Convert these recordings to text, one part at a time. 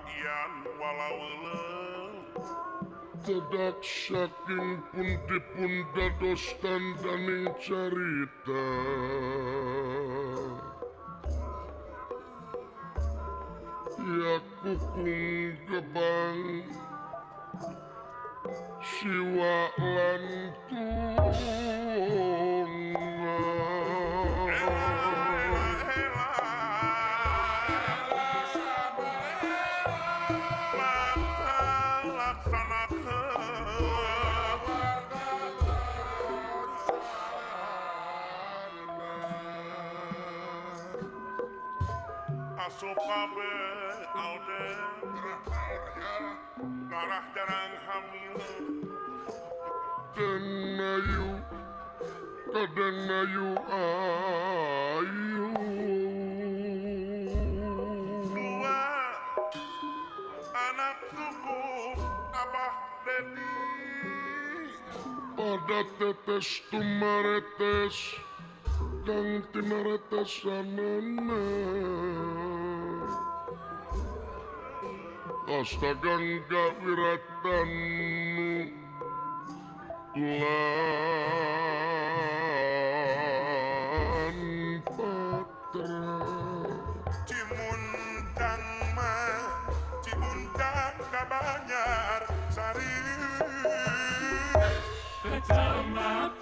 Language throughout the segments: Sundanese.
Bapak Ian walau Tedak saking pundi-pun dados tandaning carita Ya kukung gebang siwa lan Ngarah jarang hamil Denayu kadenayu ayu Dua anak cukup Abah Dedi Pada tetes tumaretes kang tinaretesanana Astagangga wiratanu lan patra Cimuntang mah Cimuntang ka Banjar Sari Kecamatan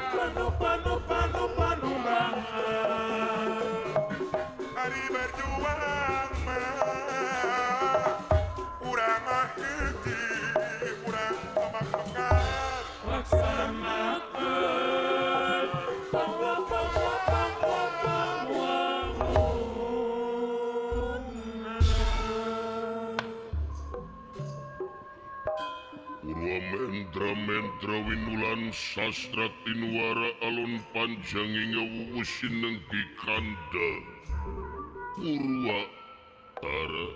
Panu Panu Panu Panu Hari berjuang mah urang hiji urang tomak mekar laksanakeun pangwa pangwa pangwa pangwangunna Purwa mendra mendra winulan sastra tinuara alun panjanging wuwu sinenggi kanda Purwa Tara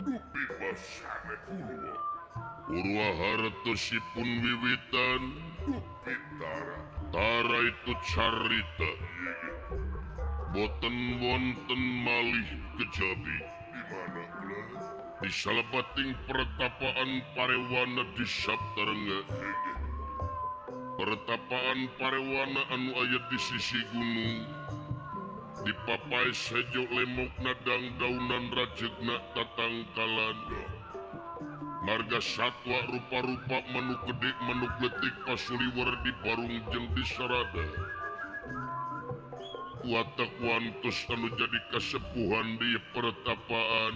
dupi basane Purwa Purwa hartosipun wiwitan dupi Tara Tara itu carita boten wonten malih kejabi di mana di salebeting pertapaan parewana di Saptarengga pertapaan parewana anu aya di sisi gunung dipapai sejo lemokna dangdaunan rajegna tatangkalan marga satwa rupa-rupa manuk gede manuk letik pasuliwer di barung jeung di sarada watak wantos anu jadi kasepuhan di pertapaan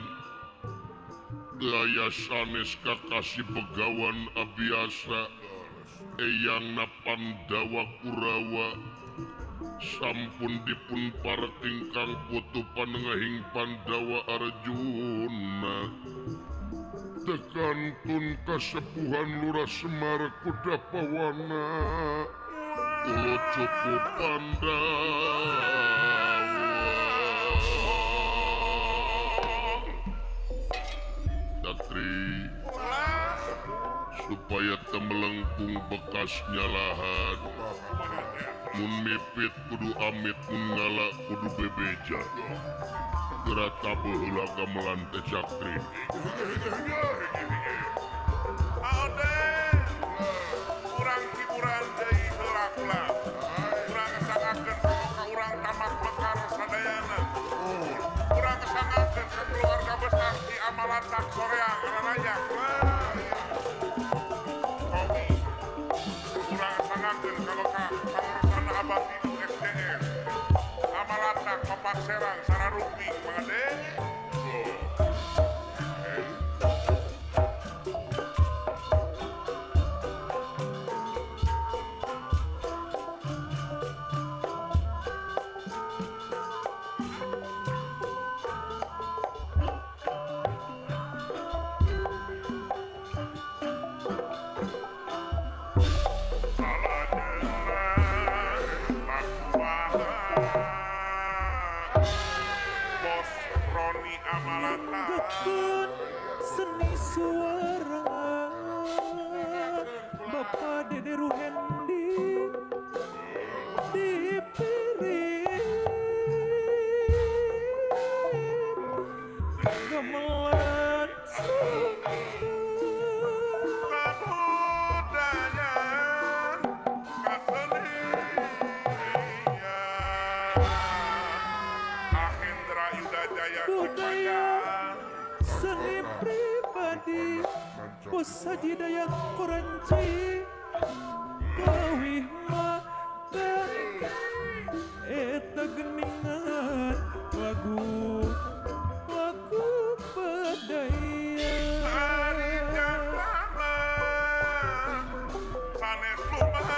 gaya sanes kakasih begawan abiasa eyangna Pandawa Kurawa sampun dipun parek ingkang putu panengahing Pandawa Arjuna tekantun kasepuhan Lurah Semar Kuda Pawana ulo cukup Pandawa Satri supaya temelengkung bekas nyalahan mun mipit kudu amit mun ngala kudu bebeja geura tabuh heula gamelan teh Cakri Ade urang hiburan deui heula urang sangakeun ka urang tamak mekar sadayana urang sangakeun ka keluarga besar di Amalantak Soreang Raraya urang sangakeun kalau ka pangrosana Abah Ibu SDM Amalantak Papak Serang Sararupi mangade Seni suara Bapak Dede Ruhendi dipiring Gamelan Sunda Kabudayaan kasenian Ahendra Yuda Jaya budaya seni pribadi Bos Haji Dayak Koranci kawih makan eta geningan lagu lagu bedaya Ari Jaklana sanes lumaya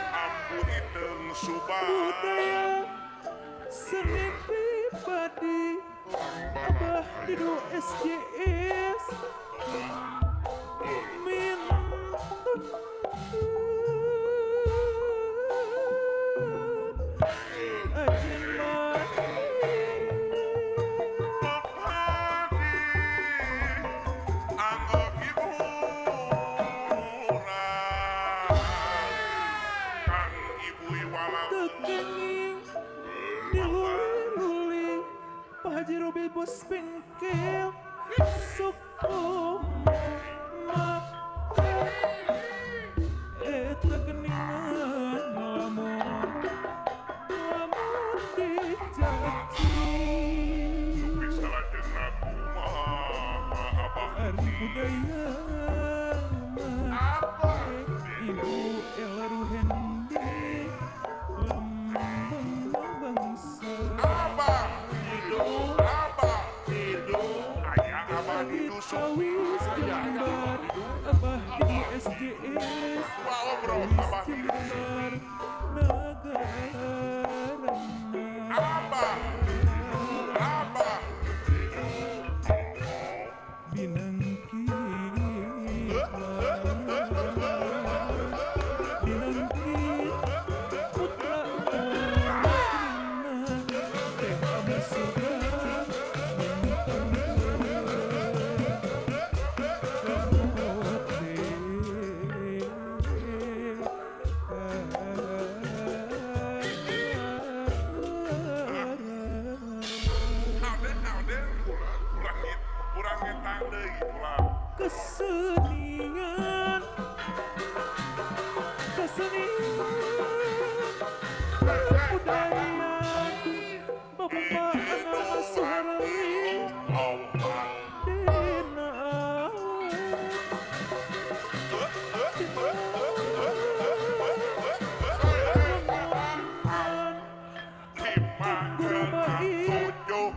Ambu Iteung Subang budaya seni pribadi Abah Didu SJS mintun ajen mandiri Padi anggo hiburan Kang Ibu Iwalau Teu kenging diluli-luli Pak Haji Robi bos bengkel sok make eta geningan lamun lamun dicaci bisa lajengna kumaha Abah ari budaya mah Ibu Ella Ruhendi lambang bangsa Abah Didu Abah Didu aya Abah Didu Kawis Jember Abah Didu SJS Wow bro Kawis Abah Didu Jember nagarana Abah Didu Abah Binangki Binangki putra Nina teh abah surga Naon naon kurang kurang kurang ngetang deui kurang Kesenian kesenian kebudayaan Bapak anak Suharli dina Lima genap tujuh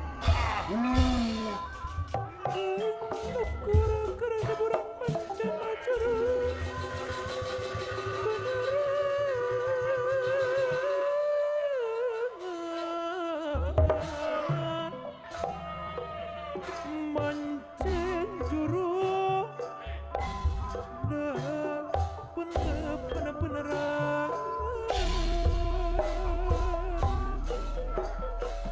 Mancen juru penerangan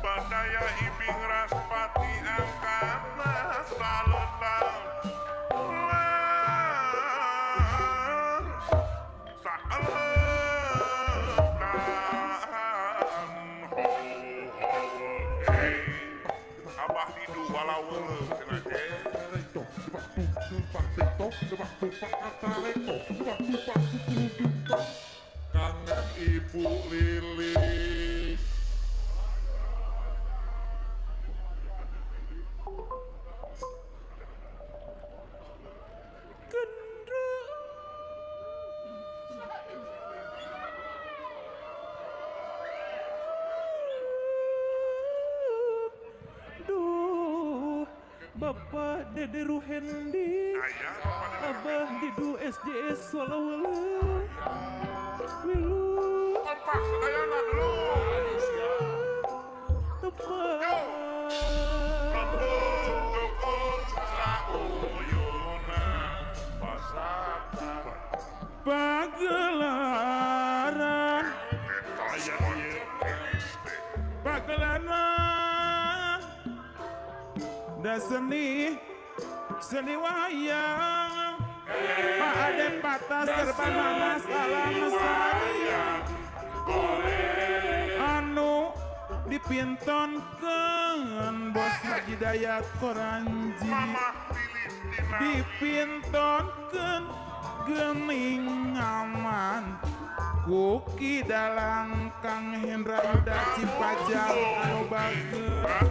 Badaya ibing raspati angkatna saletang lan saeletang ho ho hey Abah Didu walau cenah teh Kangen Ibu Lilis Gendra Duh Bapak Dede Ruhendi aya Bapak Didu Abah Didu SJS Walawala Wilu kompak sadayana dulu tepat Rembug sauyuna pasata Pagelaran eta aya ieu pagelaran da seni seni wayang Pak Ade patah serba nanas alam saya anu Dipintonkeun Bos Haji Dayat Koranji dipintonkeun geuning aman Kuki Dalang Kang Hendra Yuda Cipajang anu bager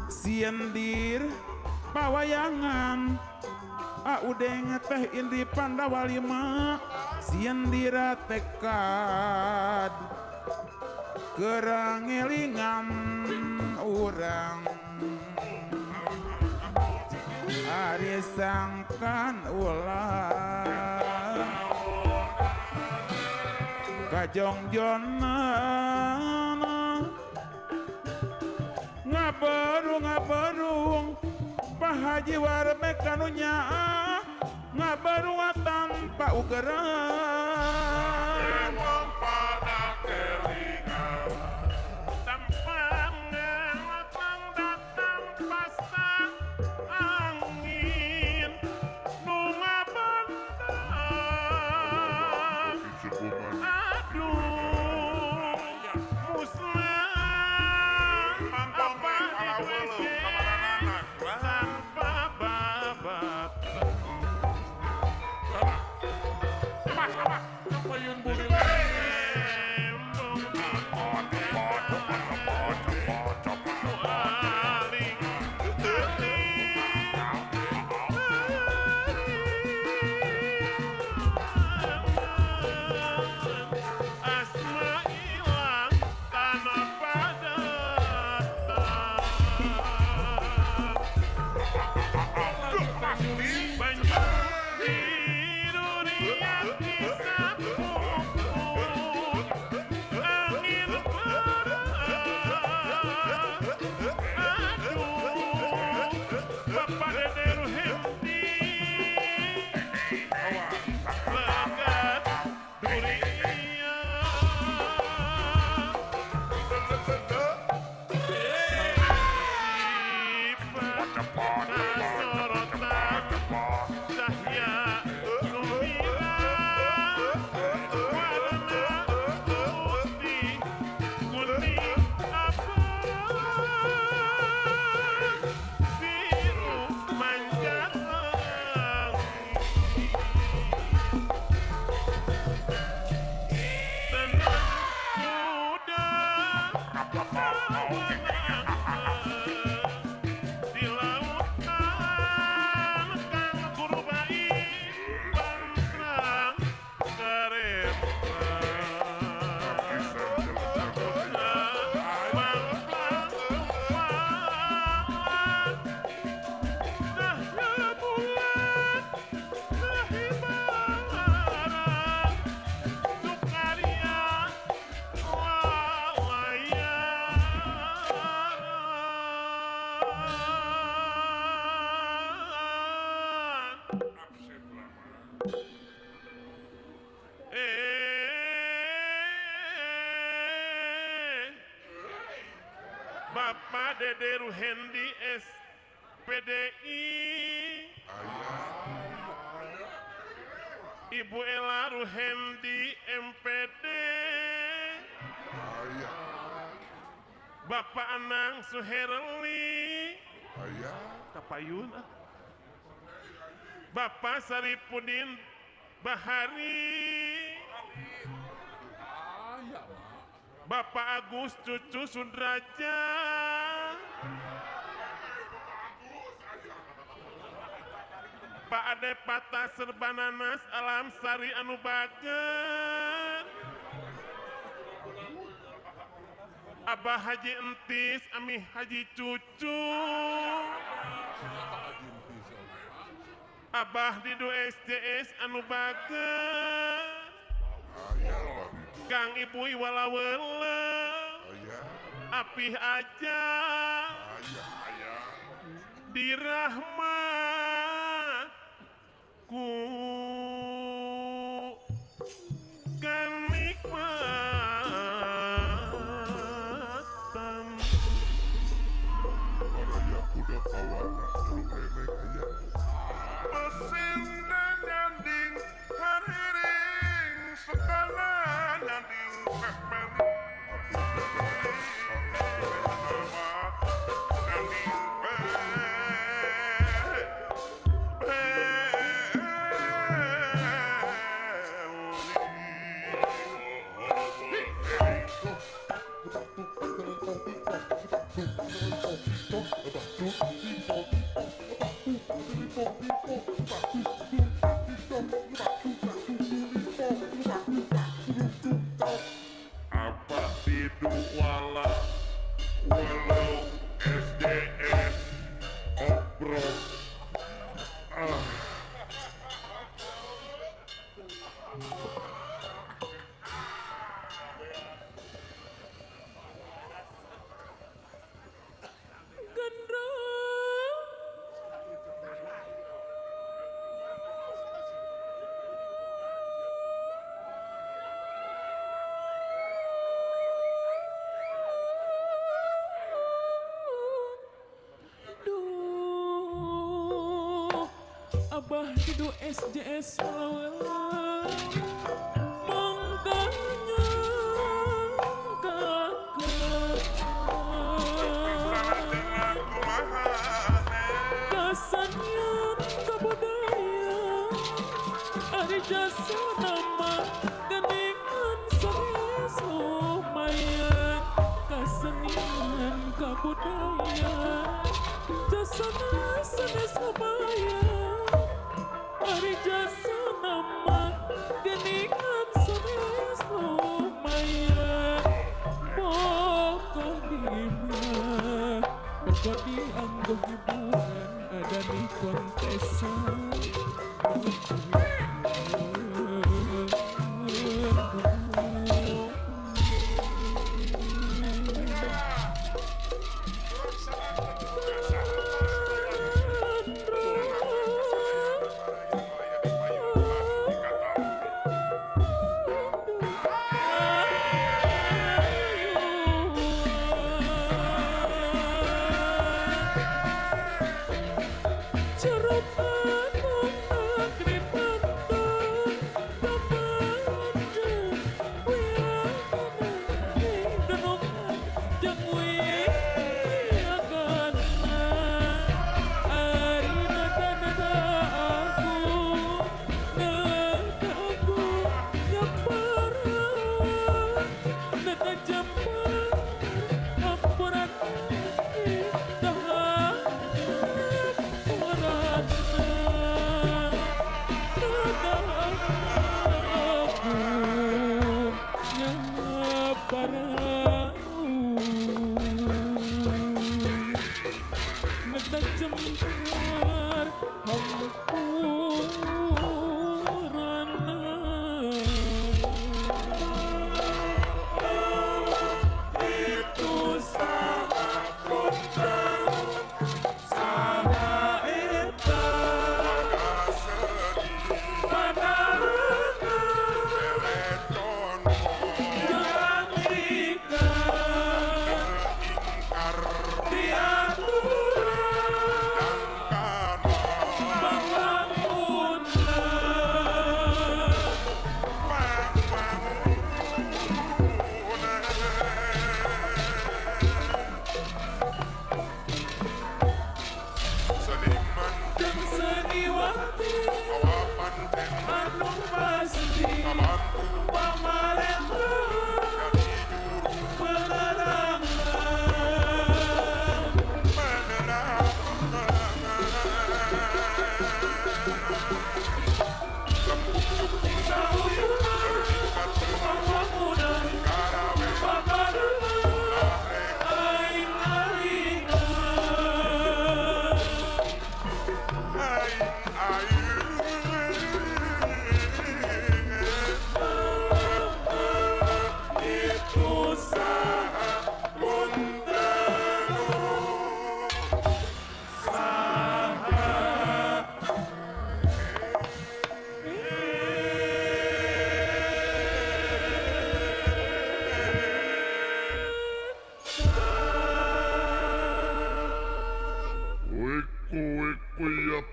Siendir pawayangan Audeng teh Indri Pandawa lima Siendira tekad kerangelingan urang Ari sangkan ulah Kajongjonana ngaberung ngaberung Pak Haji Warmek kanu nyaah ngaberung tanpa ugeran Bapak Dede Ruhendi SPDI, Ibu Ella Ruhendi MPD, Bapak Anang Suherli, Kapayun, Bapak Saripudin Bahari, Bapak Agus Cucu Sudraja, Pak Ade Patah Serbananas Alam Sari Anu Bager, Abah Haji Entis Ami Haji Cucu, Abah Didu SJS Anu Bager, Kang Ibu Iwalawele, Apih aja, Dirahma ku kenikmatan. Baraya kuda pawana teluk remek aya. Pesinden nyanding hariring sekana nyanding. Hidup wala walau SDS obrok ah. Abah hidup SJS mangkanya kasanian kabudaya ari jasa nama geningan sanes lumayan kasanian kabudaya jasa sanes lumayan ari jasa nama geningan sanes lumayan pokok di pokok dianggo hiburan ada di kontesan.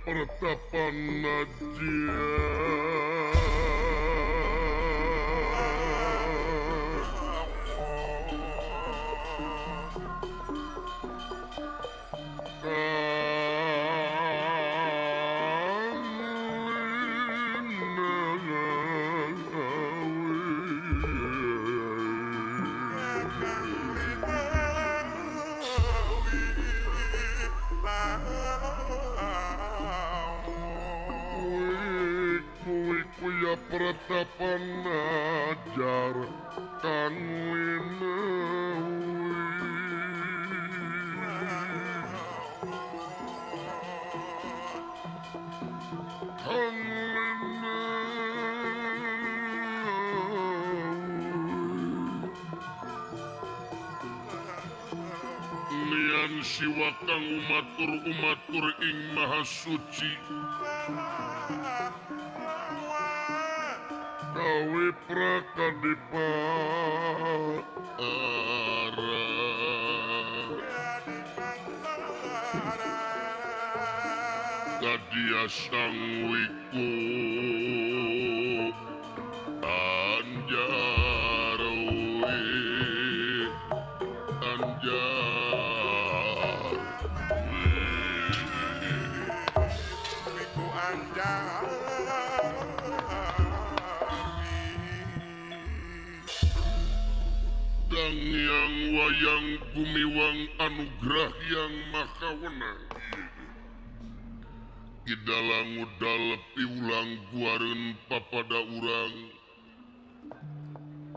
Pertapan aja. Pratapan ajar kang winengwi. Hyang Siwa kang umatur-umatur ing Maha Suci kawe prakadipa ara kadia sang wiku anjarwi anjarwi wiku anjarwi Dangyang wayang gumiwang anugerah yang maha wenang Kidalang udal piulang guareun papada urang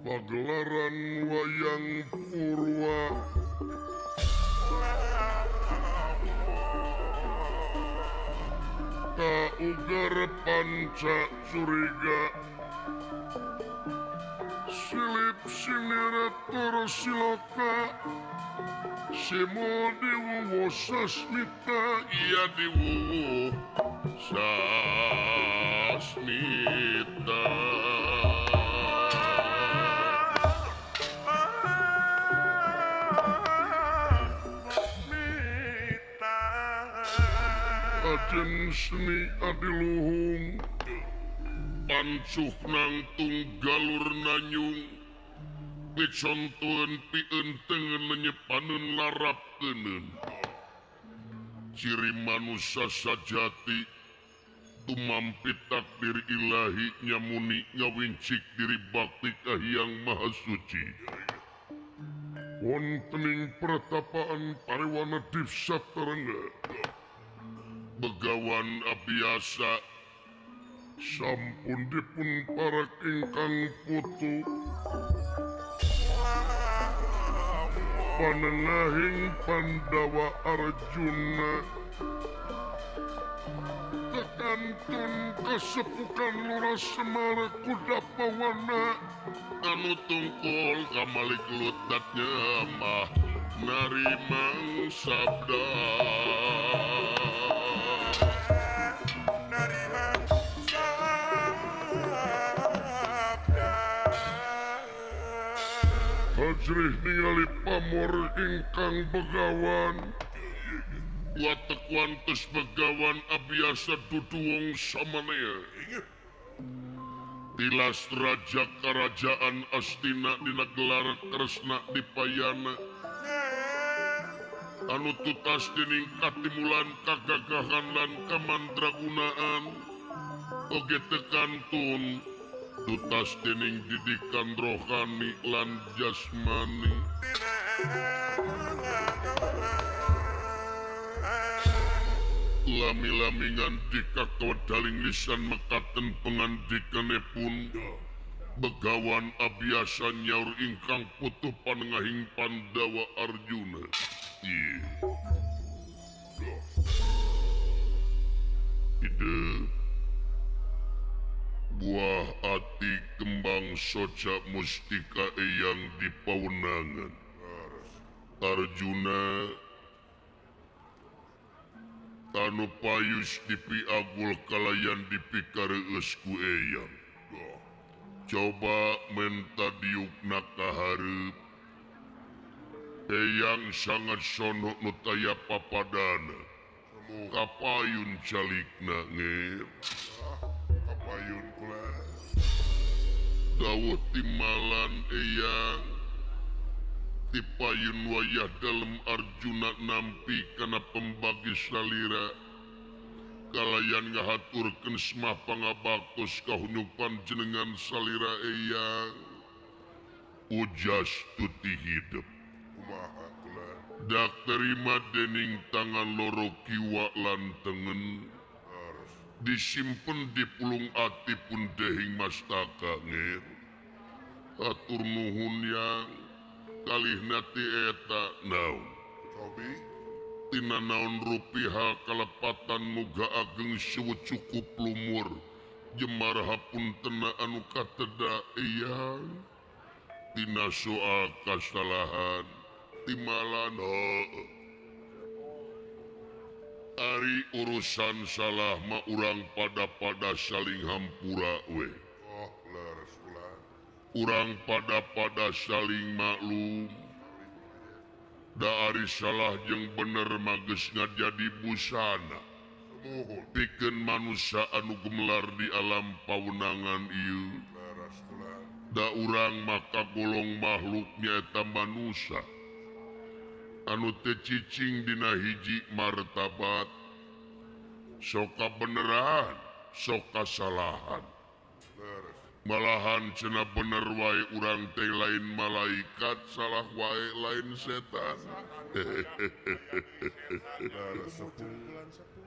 pagelaran wayang purwa kaugar panca curiga silip siniratur siloka Simo diwuwu sasmita iya diwuwu sasmita. Ajen seni adiluhung pancuh nangtung galur nanyung picontoeun pientengeun menyepaneun larapkeuneun ciri manusia sajati tumampi takdir ilahi nyamuni ngawincik diri bakti ka Hyang Maha Suci wontening pertapaan pariwana Dipsatarangga begawan abiasa sampun dipun parak ingkang putu panengahing Pandawa Arjuna tekantun kasepukan Lurah Semar kuda pawana anu tungkul kamalik lutatnya mah narimang sabda narimang sabda. Hajrih ningali pamor ingkang begawan watek wantes begawan abiasa duduwung samanea tilas raja karajaan Astina dina gelar Kresna dipayana anu tutas dening katimulan kagagahan lan kamandragunaan oge tekantun tutas dening didikan rohani lan jasmani. Lami-lami ngandika kawedaling lisan mekaten pengandikanipun begawan abiasa nyaur ingkang putu panengahing Pandawa Arjuna. Ide buah ati kembang soca mustika eyang di pawenangan Arjuna tanu payus dipiagul kalayan dipikareus ku eyang. Coba menta diukna kahareup eyang sangat sono nu taya papadana kapayun calikna ngir kapayun kula dawuh timalan eyang tipayun wayah dalem Arjuna nampi kana pembagi salira kalayan ngahaturkeun semah pangabaktos kahunyupan jenengan salira eyang ujas tuti hidup kumaha kula dak terima dening tangan loro kiwa lan tengen disimpen di pulung ati pun dehing mastaka ngir atur nuhun yang kalih nati eta naon cobi tina naon rupiha kalepatan muga ageng sewu cukup lumur jemar hapuntena anu kateda eyang tina soal kasalahan timalan heuh Ari urusan salah mah urang pada-pada saling hampura we. Oh, leres kula. Urang pada-pada saling maklum. Da ari salah jeung bener mah geus ngajadi busana. Pikeun manusia anu gemelar di alam pawenangan ieu. Leres kula. Da urang maka golong makhluk nyaeta manusia anu teu cicing dina hiji martabat, sok kabeneran sok kasalahan. Malahan cenah bener wae urang teh lain malaikat, salah wae lain setan.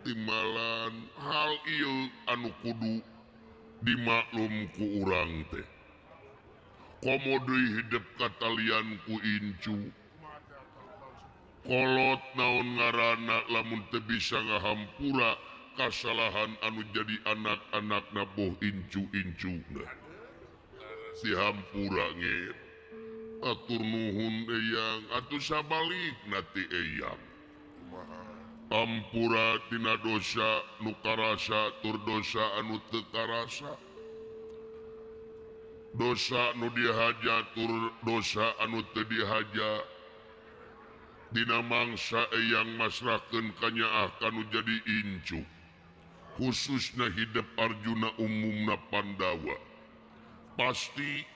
Timalan hal ieu anu kudu dimaklum ku urang teh. Komo deui hidep katalian ku incu. Kolot naon ngaranna lamun teu bisa ngahampura kasalahan anu jadi anak-anakna boh incu-incuna. Dihampura ngir. Atur nuhun eyang atuh sabalikna ti eyang. Ampura tina dosa nu karasa tur dosa anu teu karasa. Dosa nu dihaja tur dosa anu teu dihaja. Dina mangsa eyang masrahkeun kanyaah kanu jadi incu. Khususna hidep Arjuna umumna Pandawa. Pasti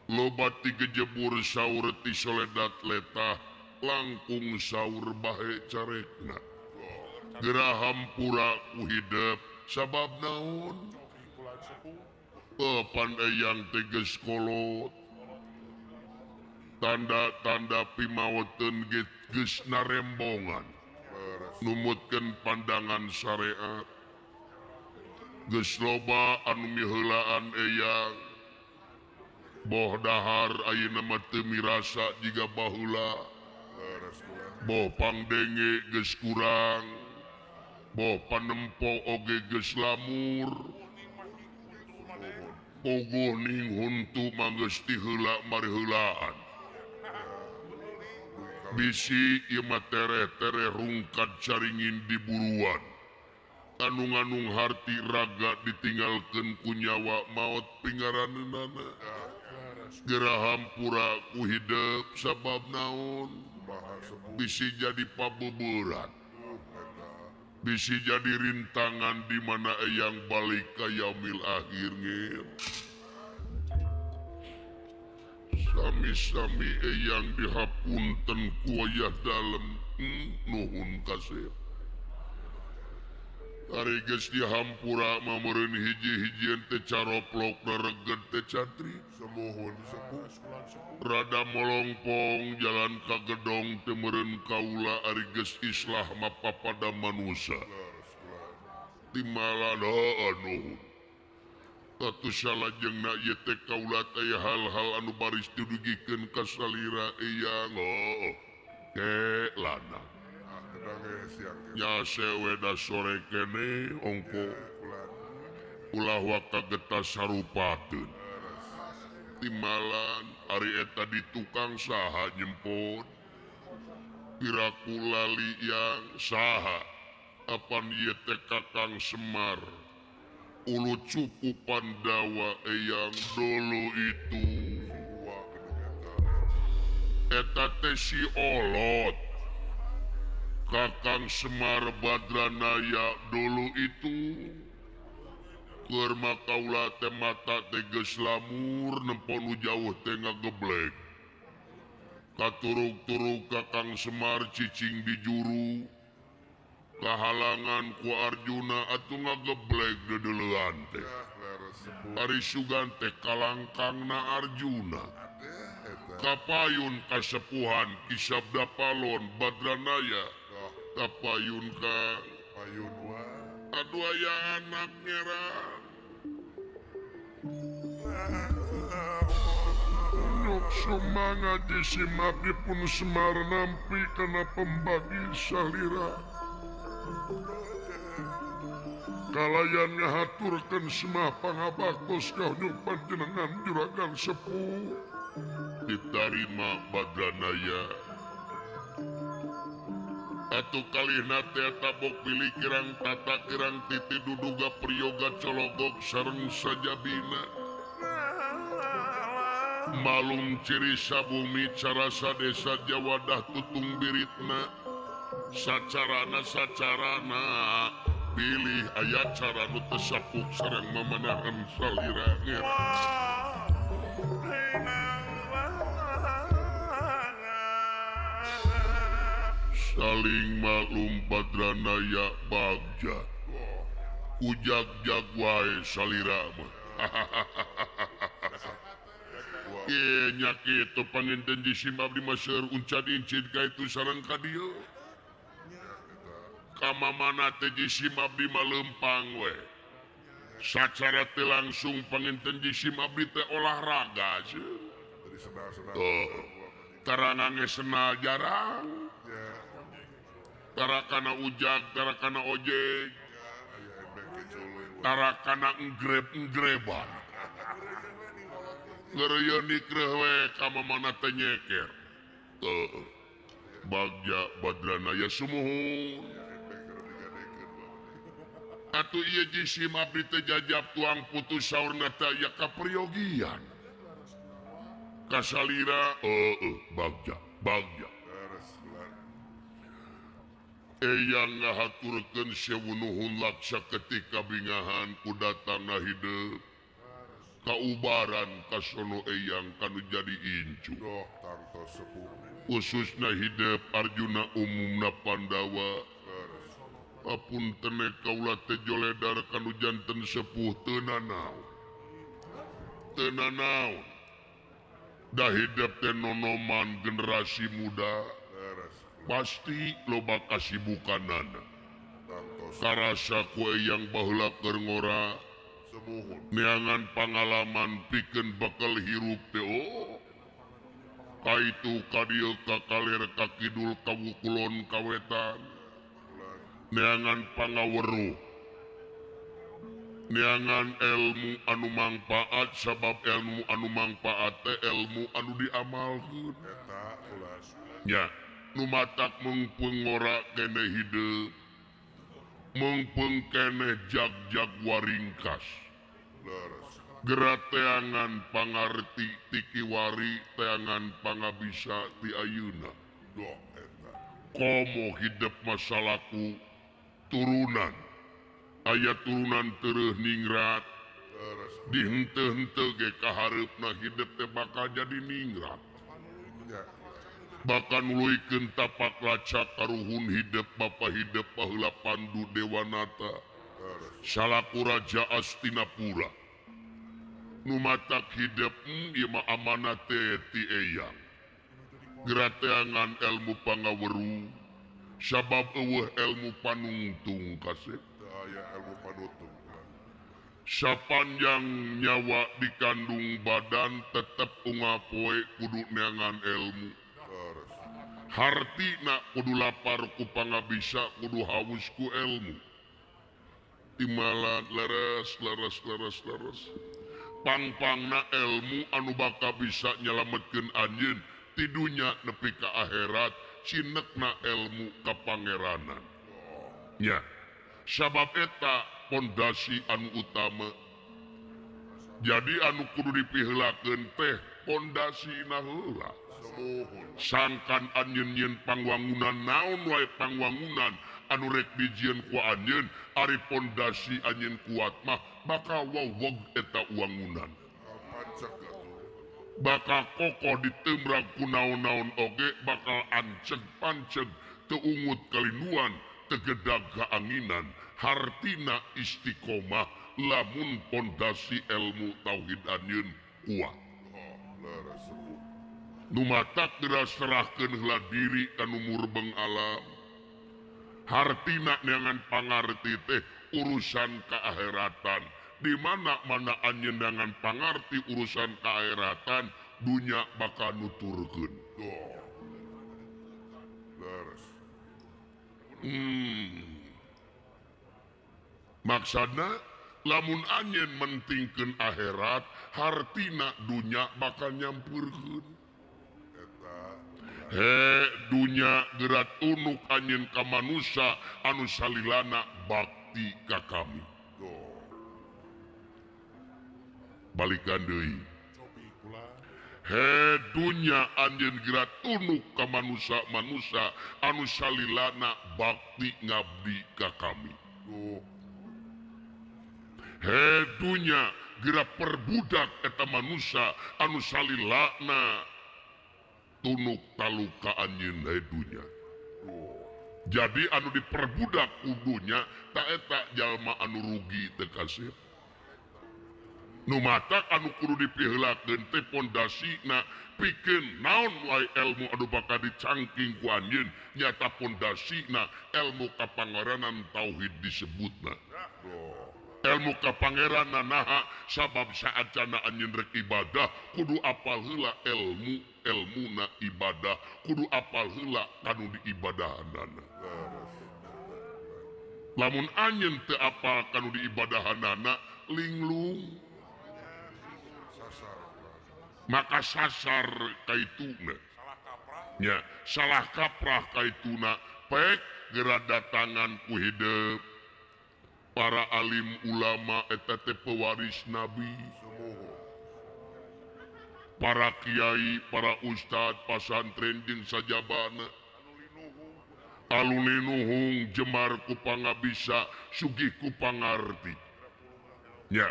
loba ti gejebur saur ti soledat letah langkung saur bahe carekna. Gerahampura ku hidep sabab naon? Pan eyang teh geus kolot. Tanda-tanda pimaweteun geus narembongan. Numutkeun pandangan syariat. Geus loba anu miheulaan eyang. Boh dahar ayeuna mah teu mirasa jiga baheula. Boh pangdenge geus kurang. Boh panempo oge geus lamur. Pogoh ning huntu mah geus tiheula mariheulaan. Bisi ieu mah tereh-tereh rungkad caringin di buruan. Anu-nganung harti raga ditinggalkeun ku nyawa maot pingaraneunana. Gerahampura ku hidep sabab naon? Bisi jadi pabeberat. Bisi jadi rintangan di mana eyang balik ka yaumil akhir ngir. Sami-sami eyang dihapunten ku wayah dalem. Nuhun kasep. Ari geus dihampura mah meureun hiji-hijieun teh caroplok rereged teh catri. Semuhun sepuh. Rada molongpong jalan ka gedong teh meureun kaula ari geus islah mah papada manusia. Timalan heueuh nuhun. Atuh salajengna ieu teh kaula teh hal-hal anu baris didugikeun ka salira eyang. Heueuh. Ke lanang. Nya seweda sore kene ongko ulah waka getas sarupateun. Timalan ari eta di tukang saha nyempot. Piraku lali yang saha apan ieu teh Kakang Semar. Ulu cupu Pandawa eyang dulu itu. Eta teh si Olot. Kakang Semar Badranaya dulu itu. Keur mah kaula teh mata teh geus lamur nempo nu jauh teh ngageblek. Katurug-turug Kakang Semar cicing di juru. Kahalangan ku Arjuna atuh ngageblek dedeleuan teh. Ari sugan teh kalangkangna Arjuna. Kapayun kasepuhan Ki Sabda Palon Badranaya. Kapayun ka payun wa. Aduh aya anak ngerang. Nyok sumangat disimak dipun Semar nampi kana pembagi salira. Kalayan ngahaturkeun Semah pangabaktos ka nyuk panjenengan juragan sepuh. Ditarima Badranaya. Atuh kalihna teh tabok pilih kirang tata kirang titi duduga priyoga cologok sareng sajabina. Malum ciri sabumi carasa desa jawadah tutung biritna. Sacarana sacarana pilih aya cara nu teu sapuk sareng mamanahan salira. Saling maklum Badranaya bagja ujag-jag wae salira mah. Ye nya kitu panginten jisim abdi mah seueur uncat incit ka itu sareng ka dieu. Ka mamana teh jisim abdi mah leumpang we. Sacara teu langsung panginten jisim abdi teh olahraga seueur. Tuh, tarana geus senal jarang. Tarakana ujag, tarakana ojek, tarakana enggreb-enggreban. Ngereuyeun dikreuh we ka mamana teh nyeker. Tuh, bagja Badranaya sumuhun. Atuh ieu jisim abdi teh jajab tuang putus saurna teh aya kaperyogian. Kasalira heueuh bagja, bagja. Eyang ngahaturkeun sewu nuhun laksa ketika bingahan ku datangna hideung kaubaran kasono eyang kanu jadi incu. Khususna hidup Arjuna umumna Pandawa. Apunten kaula teh joledar kanu janten sepuh teu nanaon. Teu nanaon. Da hidup teh nonoman generasi muda. Pasti loba kasibukanana. Karasa ku eyang baheula keur ngora neangan pangalaman pikeun bekal hirup teh oh. Kaitu ka dieu ka kaler ka kidul ka wukulon ka wetan. Neangan pangaweruh. Neangan ilmu anu mangpaat sabab ilmu anu mangpaat teh ilmu anu diamalkeun. Nya nu matak mengpeung ngora keneh hideung, mengpeung keneh jag-jag waringkas. Geura teangan pangarti ti kiwari, teangan pangabisa ti ayeuna. Komo hidup masalaku turunan, aya turunan tereuh ningrat, dihenteu-henteu ge kahareupna hidup teh bakal jadi ningrat. Bahkan nuluykeun tapak lacak karuhun hidup bapa hidup baheula Pandu Dewanata salaku raja Astinapura. Nu matak hidup ieu mah amanat teh ti eyang. Geura teangan ilmu pangaweruh sabab eueuh ilmu panungtung kasep. Sapanjang nyawa dikandung badan tetep unggal poe kudu neangan ilmu. Hartina kudu lapar ku pangabisa kudu haus ku ilmu. Timalan leres leres leres leres. Pangpangna ilmu anu bakal bisa nyelametkeun anjeun ti dunya nepi ka akhirat cinekna ilmu ka pangeranan. Nya, sabab eta pondasi anu utama. Jadi anu kudu dipiheulakeun teh pondasina heula. Sangkan anjeun nyieun pangwangunan naon wae pangwangunan anu rek dijieun ku anjeun ari pondasi anjeun kuat mah bakal wowog eta wangunan. Bakal kokoh ditemrag ku naon-naon oge bakal anceg-panceg teu ungut kalinuan teu gedag kaanginan. Hartina istiqomah lamun pondasi ilmu tauhid anjeun kuat. Nu matak geura serahkeun heula diri ka nu murbeng alam. Hartina neangan pangarti teh urusan kaakheratan. Di mana-mana anjeun neangan pangarti urusan kaakheratan, dunya bakal nuturkeun. Maksudna lamun anjeun mentingkeun akhirat, hartina dunya bakal nyampurkeun. He Dunya geura tunuk anjeun ka manusia anu salilana bakti ka kami. Balikan deui. He dunya anjeun geura tunuk ka manusia-manusia anu salilana bakti ngabdi ka kami. He dunya geura perbudak eta manusia anu salilana tunuk taluka anjeun he dunya. Jadi anu diperbudak ku dunya ta eta jalma anu rugi teu kasih. Nu matak anu kudu dipiheulakeun teh pondasina pikeun naon wae ilmu anu bakal dicangking ku anjeun nyata pondasina ilmu kapangeranan tauhid disebutna. Ilmu kapangeranan naha sabab saacana anjeun rek ibadah kudu apal heula ilmu ilmuna ibadah kudu apal heula kanu diibadahanana. Lamun anjeun teu apal kanu diibadahanana linglung maka sasar kaituna nya salah kaprah kaituna pek geura datangan ku hidup para alim ulama eta teh pewaris nabi, para kiai, para ustad pasantren jeung sajabana aluni nuhung jemar ku pangabisa sugih ku pangarti nya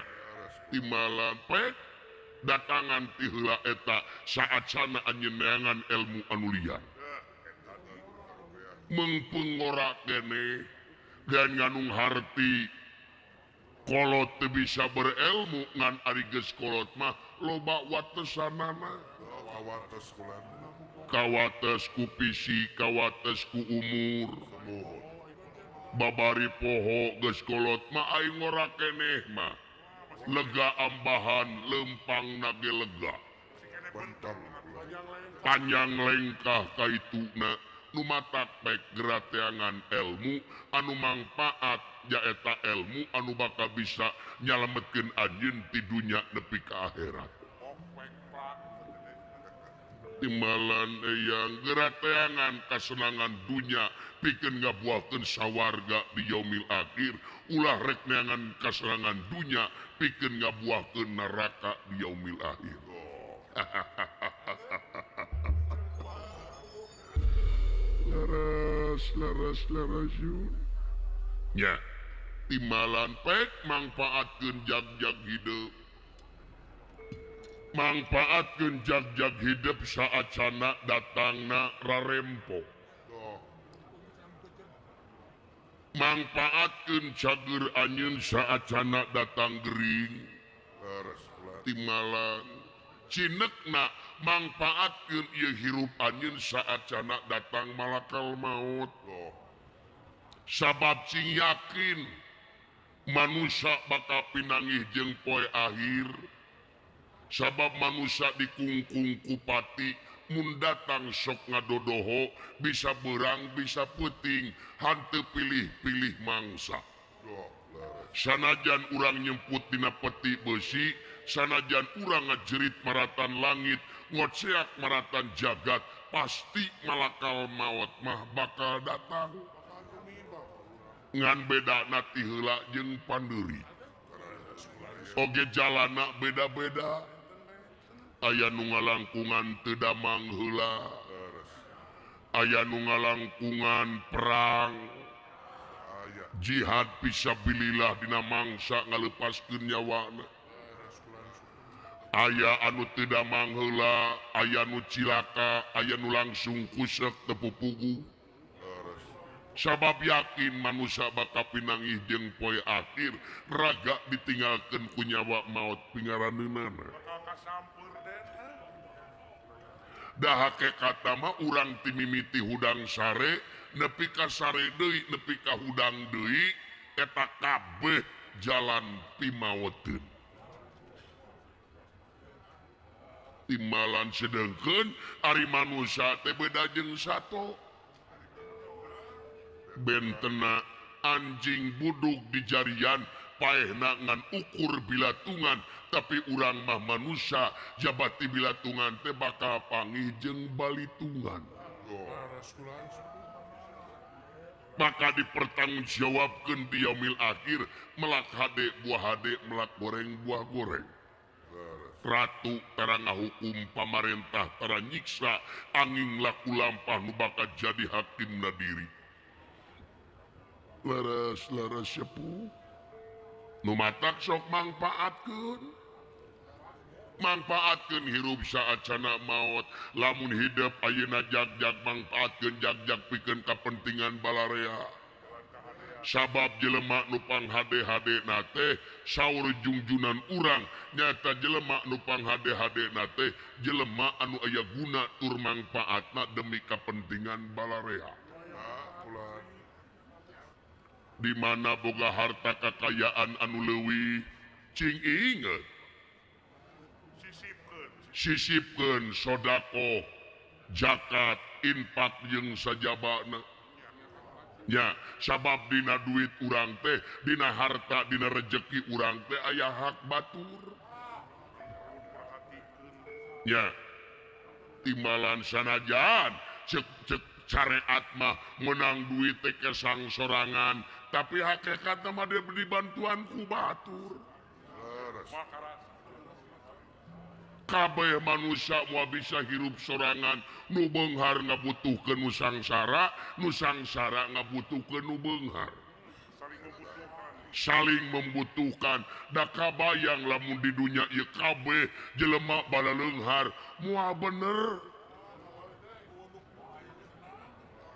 timalan pek datangan ti heula eta saat sana anjeun neangan ilmu anu liar mengpengora kene dan nganung harti kolot teu bisa berilmu ngan ari geus kolot mah loba watesanana kawates ku pisi kawates ku umur babari poho geus kolot mah aing ngora keneh mah lega ambahan lempang nage lega panjang lengkah kaituna nu matak pek geura teangan ilmu anu mangpaat nyaeta ilmu anu bakal bisa nyalametkeun anjeun ti dunya nepi ka akhirat. Timbalan eyang geura teangan kasenangan dunya pikeun ngabuahkeun sawarga di yaumil akhir ulah rek neangan kasenangan dunya pikeun ngabuahkeun neraka di yaumil akhir. Leres leres leres yun. Nya timbalan pek mangpaatkeun jag-jag hidup. Mangpaatkeun jag-jag hidup saat sana datangna rarempo. Mangpaatkeun cager anjeun saat sana datang gering. Timbalan cinekna mangpaatkeun ieu hirup anjeun saat sana datang malakal maut. Sabab cing yakin manusia bakal pinangih jeung poe akhir. Sabab manusia dikungkung kupati mun datang sok ngadodoho bisa berang bisa puting hanteu pilih-pilih mangsa. Sanajan urang nyemput dina peti besi, sanajan urang ngajerit maratan langit, ngoceak maratan jagat, pasti malakal maut mah bakal datang. Ngan bedana ti heula jeung pandeuri. Oge jalana beda-beda. Aya nu ngalangkungan teu damang heula, aya nu ngalangkungan perang jihad fisabilillah dina mangsa ngalepaskeun nyawana. Aya anu teu damang heula, aya nu cilaka, aya nu langsung kusek teu pupugu. Sabab yakin manusia bakal pinangih jeung poe akhir, raga ditinggalkeun ku nyawa maot pingaraneunana. Dah hakikatna mah urang ti mimiti hudang sare nepi ka sare deui nepi ka hudang deui eta kabeh jalan pimaoteun. Timbalan sedengkeun ari manusia teh beda jeung sato. Bentena anjing buduk di jarian paehna ngan ukur bilatungan, tapi urang mah manusia jabati bilatungan teh bakal pangih jeung balitungan. Maka dipertanggungjawabkeun di yaumil akhir melak hade buah hade melak goreng buah goreng. Ratu tara ngahukum pamarentah tara nyiksa angin laku lampah nu bakal jadi hakimna diri. Leres-leres sepuh nu matak sok mangpaatkeun. Manfaatkeun hirup saacana maot lamun hidup ayeuna jagjag mangfaatkeun jagjag pikeun kapentingan balarea sabab jelema nu panghade-hade na teh saur jungjunan urang nyata jelema nu panghade-hade na teh jelema anu aya guna tur mangfaatna demi kapentingan balarea. Di mana boga harta kakayaan anu leuwih cing inget sisipkeun sodako zakat infak jeung sajabana nya sabab dina duit urang teh dina harta dina rejeki urang teh aya hak batur nya timbalan sanajan cek cek syariat mah menang duit teh kesang sorangan tapi hakikatna mah dia dibantuan ku batur. Kabeh manusia moal bisa hirup sorangan nu beunghar ngabutuhkeun nu sangsara nu sangsara ngabutuhkeun nu beunghar saling membutuhkan. Da kabayang lamun di dunya ieu kabeh jelema balaleunghar moal bener.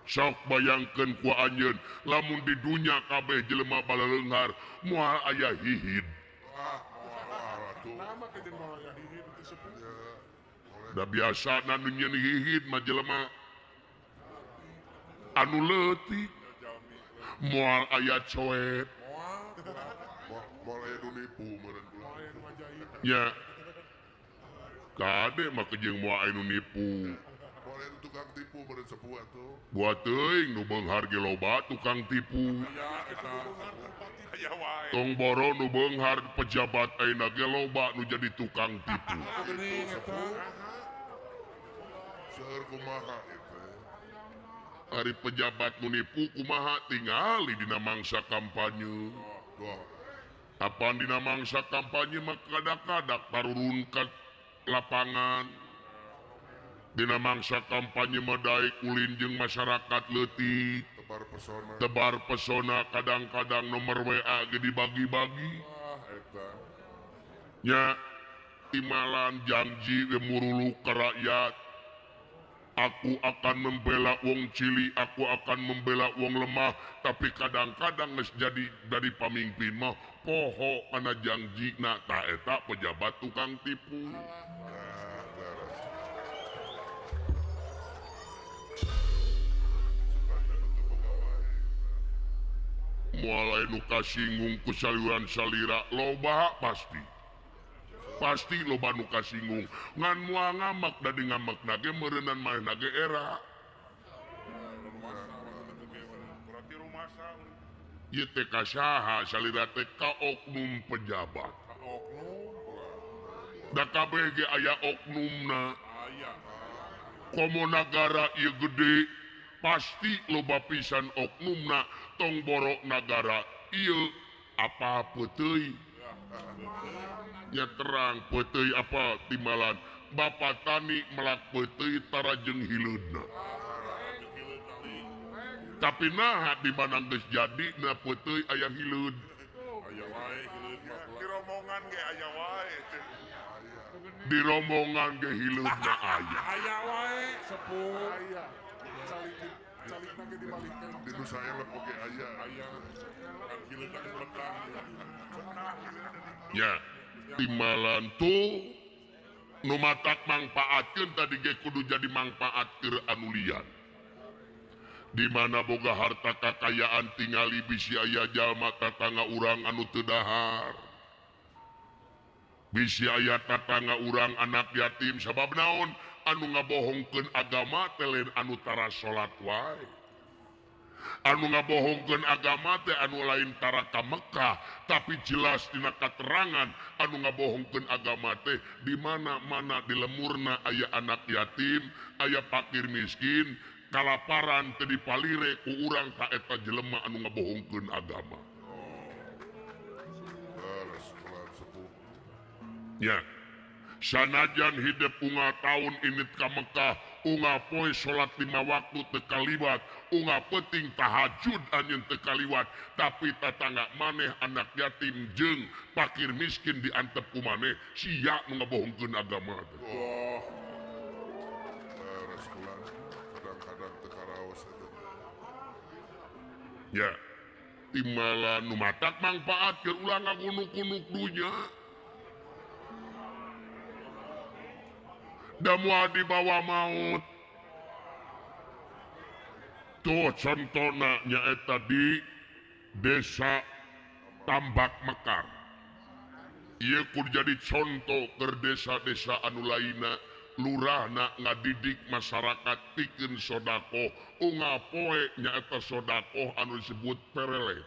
Sok bayangkeun ku anjeun lamun di dunya kabeh jelema balaleunghar moal aya hihid. Da biasa nu nyeun hihid mah jelema anu leutik moal aya coet moal aya nu nipu meureun nya kade mah kejeng moal aya nu nipu moal aya tukang tipu meureun sepuh atuh buat teuing nu beunghar ge loba tukang tipu tong boro nu beunghar pejabat ayeuna ge loba nu jadi tukang tipu. Ari pejabat nu nipu kumaha tingali dina mangsa kampanye. Apan dina mangsa kampanye mah kadak-kadak tarurun ka lapangan. Dina mangsa kampanye mah daek ulin jeung masyarakat leutik. Tebar pesona kadang-kadang nomor WA ge dibagi-bagi. Nya timalan janji we muruluk ka rakyat. Aku akan membela wong cilik, aku akan membela wong lemah, tapi kadang-kadang geus jadi dari pamimpin mah poho kana janjina ta eta pejabat tukang tipu. Moal aya nu kasinggung ku saluran salira loba pasti. Pasti loba nu kasinggung ngan moal ngamak da di ngamakna ge meureunan manehna ge era. Ieu teh ka saha salira teh ka oknum pejabat. Da kabeh ge aya oknumna. Komo nagara ieu gede pasti loba pisan oknumna tong borok nagara ieu apa peuteuy. Nya terang peuteuy apa timbalan Bapak tani melak peuteuy tara jeung hileudna. Tapi naha di mana geus jadi na peuteuy aya hileud. Aya wae hileud mah. Di rombongan ge aya wae. Di rombongan ge hileudna aya. Aya wae sepuh. Aya. Calikna ge dibalikeun. Di nu saelep oge aya. Aya. Kan hileudna geus betah. Ya, timbalan tuh nu matak mangpaatkeun tadi ge kudu jadi mangpaat keur anu lian. Di mana boga harta kakayaan tingali bisi aya jalma tatangga urang anu teu dahar. Bisi aya tatangga urang anak yatim sabab naon anu ngabohongkeun agama teh lain anu tara salat wae. Anu ngabohongkeun agama teh anu lain tara ka Mekah, tapi jelas dina katerangan anu ngabohongkeun agama teh di mana-mana di lemurna aya anak yatim, aya fakir miskin, kalaparan teu dipalire ku urang ka eta jelema anu ngabohongkeun agama. Ya. Sanajan hidup unga taun init ka Mekah, unga poe salat 5 waktu teu kaliwat, unga penting tahajud anjeun teu kaliwat, tapi tatangga maneh anak yatim jeung fakir miskin diantep ku maneh, sia nu ngabohongkeun agama teh. Oh. Leres kula kadang-kadang teu karaos eta. Ya. Timala nu matak mangpaat keur ulah ngagunuk-gunuk dunya. Da moal dibawa maut. Tuh contona nyaeta di desa Tambak Mekar. Ieu kudu jadi contoh keur desa-desa anu lainna, lurahna ngadidik masyarakat pikeun sodakoh, unggal poe nyaeta sodakoh anu disebut perele.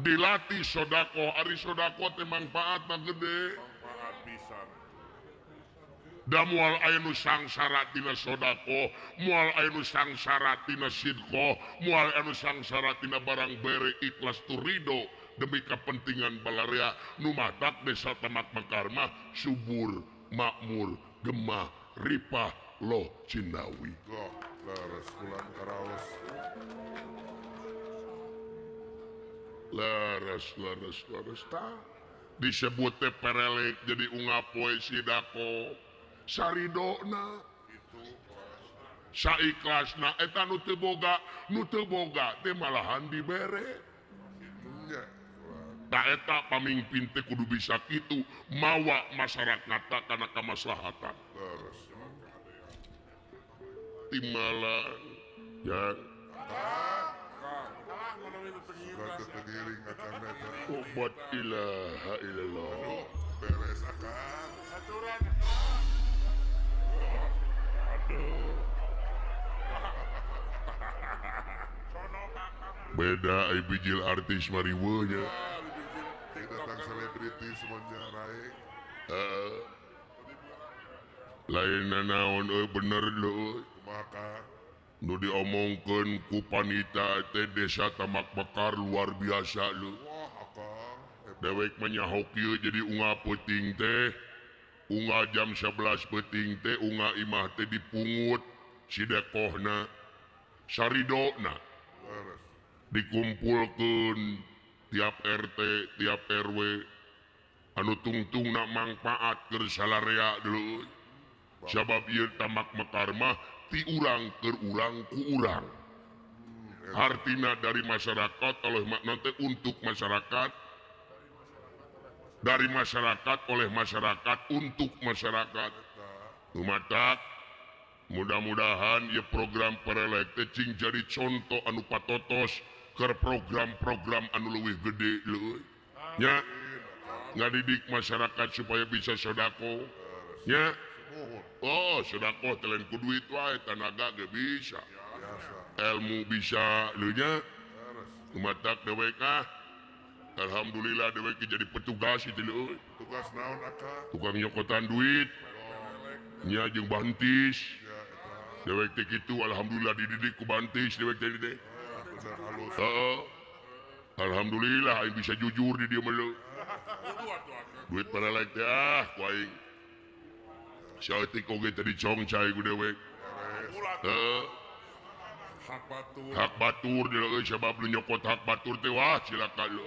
Dilatih sodakoh, ari sodakoh teh mangpaatna gede. Da moal aya nu sangsara tina sodakoh, moal aya nu sangsara tina sidqoh, moal aya nu sangsara tina barang bere ikhlas tu ridho demi kepentingan balarea nu matak desa Tambak Mekar mah subur, makmur, gemah, ripah, loh cinawi. Goh, leres kulan karaos. Leres, leres, leres tah. Disebut teh perelek jadi unggal poe sidako. Saridona saikhlasna eta nu teu boga, nu teu boga teh malahan dibere. Ta eta pamingpin teh kudu bisa kitu mawa masyarakat kana kamaslahatan. Timbalan ya. Obat ilaha illallah. Beres akang. Beda ai bijil artis mariweuh nya. Datang selebriti semuanya rae. Lain naon euy bener leuy. Kumaha nu diomongkeun ku panita teh desa Tambak Mekar luar biasa leuy. Wah akang. Dewek mah nyaho kieu jadi unggal peuting teh. Unggal jam 11 peuting teh unggal imah teh dipungut sidekohna saridona dikumpulkeun tiap RT tiap RW anu tungtungna mangpaat keur salarea deuleu sabab ieu Tambak Mekar mah ti urang keur urang ku urang artina dari masyarakat oleh makna teh untuk masyarakat, dari masyarakat oleh masyarakat untuk masyarakat. Lumatak mudah-mudahan ya program perelek teh cing jadi contoh anu patotos keur program-program anu leuwih gede leuy. Nya ngadidik masyarakat supaya bisa sodako. Nya oh sodako teh lain ku duit wae, tanaga ge bisa. Ilmu bisa leuy nya. Lumatak dewek ah. Alhamdulillah dewek jadi petugas itu leuy. Tugas naon akang? Tukang nyokotan duit. Nya jeung bantis. Dewek teh kitu alhamdulillah dididik ku bantis dewek teh teh. Heeh. Alhamdulillah aing bisa jujur di dieu mah leuy. Duit paralek teh ah ku aing. Saeutik oge teh dicongcai ku dewek. Heeh. Hak batur. Hak batur deui sabab nu nyokot hak batur teh wah cilaka leuy.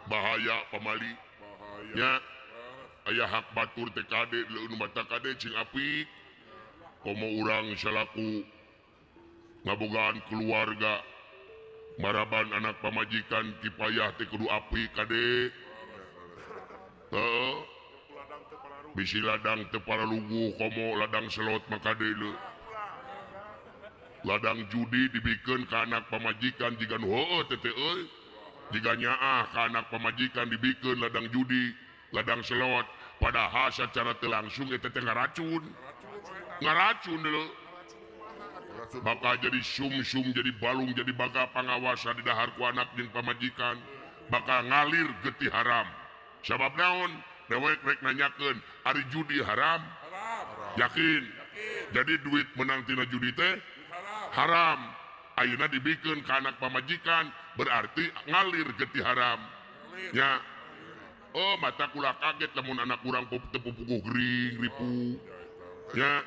Bahaya pamali. Bahaya. Nya aya hak batur teh kade leuh nu mata kade cing apik. Komo urang salaku ngabogaan keluarga maraban anak pamajikan kipayah teh kudu apik kade. Heeh. Bisi ladang teu paraluguh komo ladang selot mah kade leuh. Ladang judi dibikeun ka anak pamajikan jiga nu heueuh teh teh euy. Jiga nyaah ka anak pamajikan dibikeun ladang judi, ladang selot, padahal secara teu langsung eta teh ngaracun. Ngaracun leuh. Bakal jadi sumsum, jadi balung, jadi baga pangawasa di dahar ku anak jeung pamajikan, bakal ngalir getih haram. Sabab naon? Dewek rek nanyakeun, ari judi haram? Yakin. Jadi duit menang tina judi teh haram. Ayeuna dibikeun ka anak pamajikan berarti ngalir getih haram. Nya. Oh mata kula kaget lamun anak urang teu pupuguh gering ripu. Nya.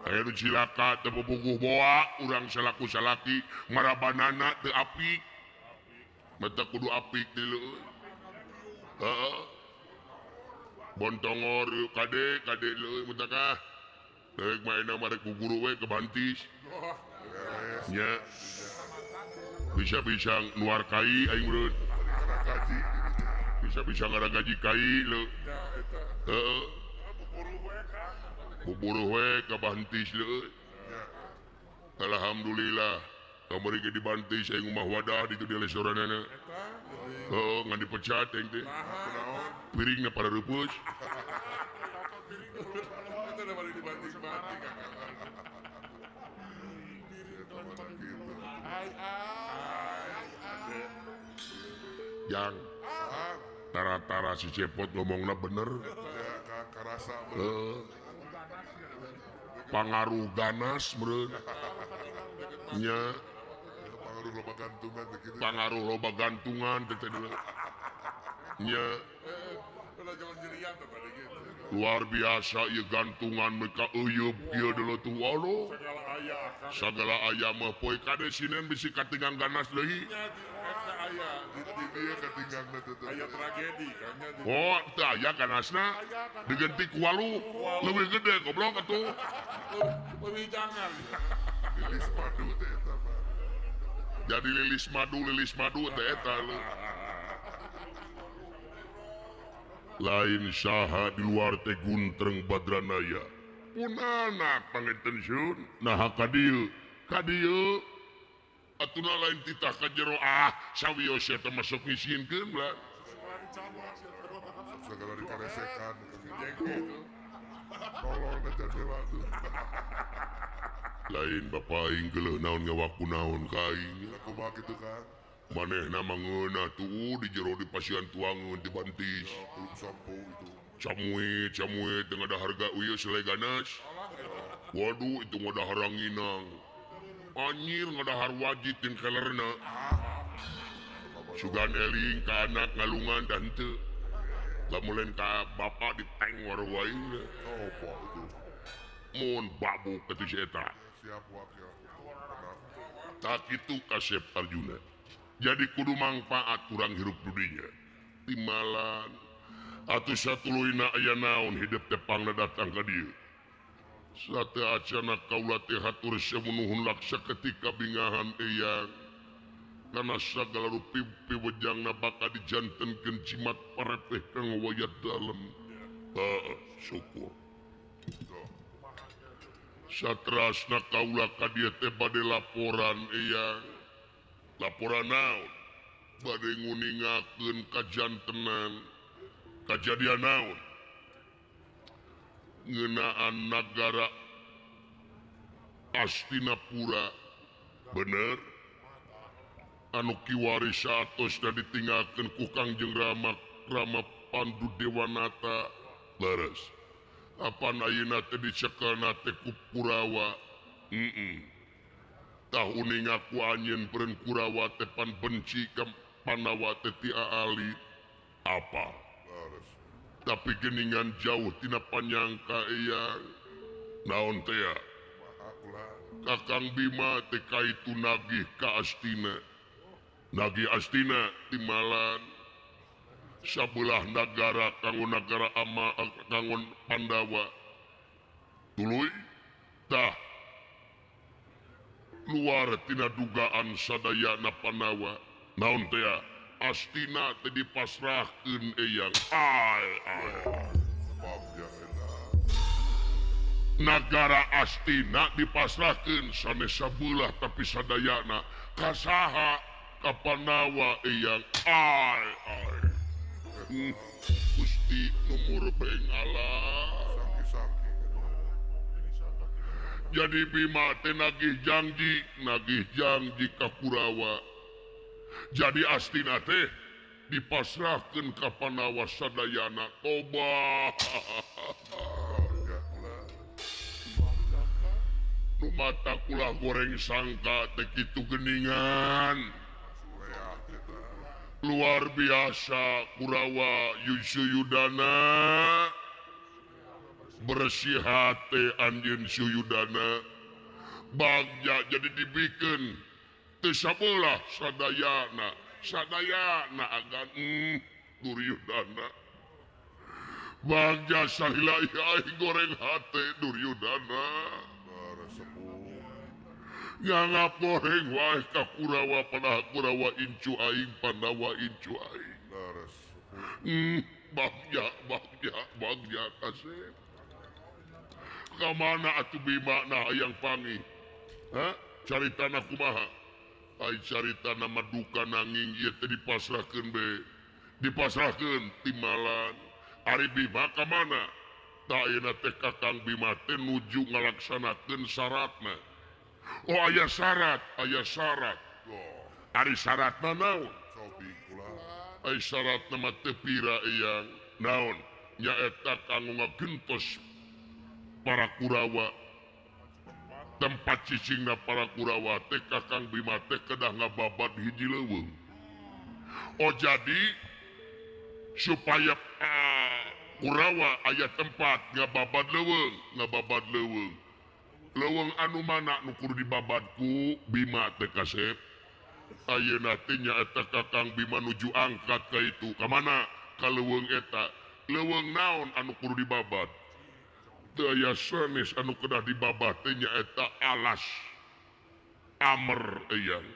Aya nu cilaka teu pupuguh boa urang salaku salaki marabanana teu apik. Mata kudu apik teh leueuh. Heeh. Bontongor kade kade leueuh mata kah. Dewek maena mah rek ku guru we ke Bantis. Nya. Bisa-bisa nuar kai aing meureun. Bisa-bisa ngaragaji kai leuh. Heeh. Buburuh we ka Bantis leuh. Alhamdulillah. Kamari ge di Bantis aing mah wadah ditu di restoranana. Heeh, ngan dipecat aing teh. Piringna para reupeus. Yang tara-tara si Cepot ngomongna bener. Pangaruh ganas meureun. Nya pangaruh loba gantungan teh teh. Nya luar biasa ieu gantungan mereka euyeup ieu deuleu tuh aloh. Sagala aya mah poe kade sinen bisi katinggang ganas deui. Oh, teu aya ganasna digenti ku walu leuwih gede goblok atuh. Leuwih jangan. Lilis madu teh eta mah. Jadi lilis madu teh eta leuh. Lain saha di luar teh Guntreng Badranaya. Punana panginten sun naha ka dieu. Ka dieu atuna lain titah ka jero ah sawios eta masuk ngisinkeun lah. Segala dikaresekan tolong teh dewa tuh. Lain bapa aing geuleuh naon ngawaku naon ka aing. Kumaha kitu Kang? Manehna mangeunah tuh di jero di pasian tuangeun di Bantis. Sampo itu. Camuit camuit teu ngadahar ieu selai ganas. Waduh itu ngadahar ranginang. Anjir ngadahar wajit jeung kelerna. Sugan eling ka anak ngalungan da henteu. Lamun lain ka bapak diteng waruh aing. Apa itu? Mun babuk atuh si eta. Siap wakil. Tak kitu kasep Arjuna. Jadi kudu mangfaat kurang hirup dudinya. Timalan atuh satuluyna aya naon hidup teh pangna datang ka dieu. Sate acana kaula teh hatur semunuhun laksa ketika bingahan eyang. Kana sagala rupi piwejangna bakal dijantenkeun jimat parepeh kang wayat dalem. Heeh, syukur. Satrasna kaula ka dieu teh bade laporan eyang. Laporan naon bade nguningakeun kajantenan kajadian naon ngeunaan nagara Astinapura bener anu kiwari saatos da ditinggalkeun ku Kangjeng Rama Rama Pandu Dewanata leres apan ayeuna teh dicekelna teh ku Kurawa. Tah uninga ku anjeun peureun Kurawa teh pan benci ka Pandawa teh ti aali apa tapi geningan jauh tina panyangka eyang naon teh ya Kakang Bima teh kaitu nagih ka Astina nagih Astina timalan sabelah nagara kanggo nagara ama kanggo Pandawa tuluy tah luar tina dugaan sadayana Pandawa naon teh Astina teh dipasrahkeun eyang ai ai nagara Astina dipasrahkeun sanes sabelah tapi sadayana ka saha ka Pandawa eyang ai ai. Gusti nu murbengalah. Jadi Bima teh nagih janji ka Kurawa. Jadi Astina teh dipasrahkeun ka Pandawa sadayana. Toba. Nu mata kula goreng sangka teh kitu geningan. Luar biasa Kurawa Suyudana. Bersih hati anjeun Suyudana. Bagja jadi dibikeun teu sabelah sadayana. Sadayana agan Duryudana. Bagja salila aing goreng hate Duryudana. Nganggap goreng wae ka Kurawa padahal Kurawa incu aing Pandawa incu aing. Bagja bagja bagja kasep. Ka mana atuh Bima nah hayang panggih? Hah? Caritana kumaha? Ai caritana mah duka nanging ieu teh dipasrahkeun be. Dipasrahkeun timbalan. Ari Bima ka mana? Tah ayeuna teh Kakang Bima teh nuju ngalaksanakeun syaratna. Oh aya syarat, aya syarat. Ari syaratna naon? Ai syaratna mah teu pira eyang. Naon? Nyaeta kanggo ngagentos para Kurawa. Tempat cicingna para Kurawa teh Kakang Bima teh kedah ngababad hiji leuweung. Oh jadi supaya Kurawa aya tempat ngababad leuweung, ngababad leuweung. Leuweung anu mana nu kudu dibabad ku Bima teh kasep? Ayeuna teh nyaeta Kakang Bima nuju angkat ka itu. Ka mana? Ka leuweung eta. Leuweung naon anu kudu dibabad? Teu aya sanes anu kedah dibabad teh nyaeta alas Amer eyang.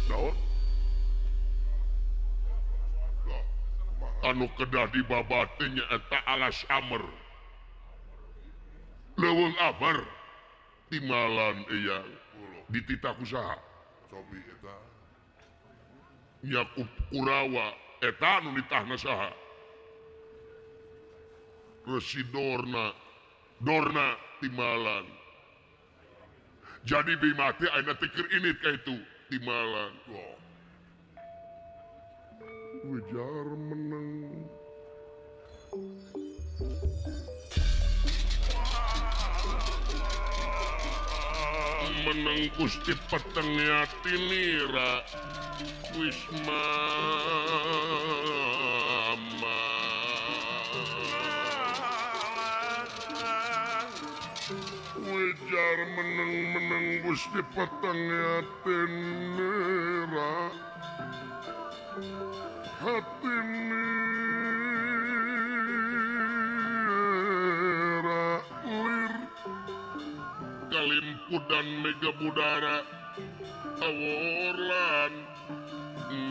Naon? Anu kedah dibabad teh nyaeta alas Amer. Leuweung Amer timbalan eyang. Dititah ku saha? Cobi eta. Nya ku Kurawa eta anu nitahna saha? Resi Dorna, Dorna timbalan. Jadi Bima teh ayeuna teh keur init ka itu timbalan. Wejar meneng. Meneng Gusti peteng yatinira Wisma. Wejar meneng-meneng Gusti peteng yatinira hatinira lir kalimpudan mega budara aworlan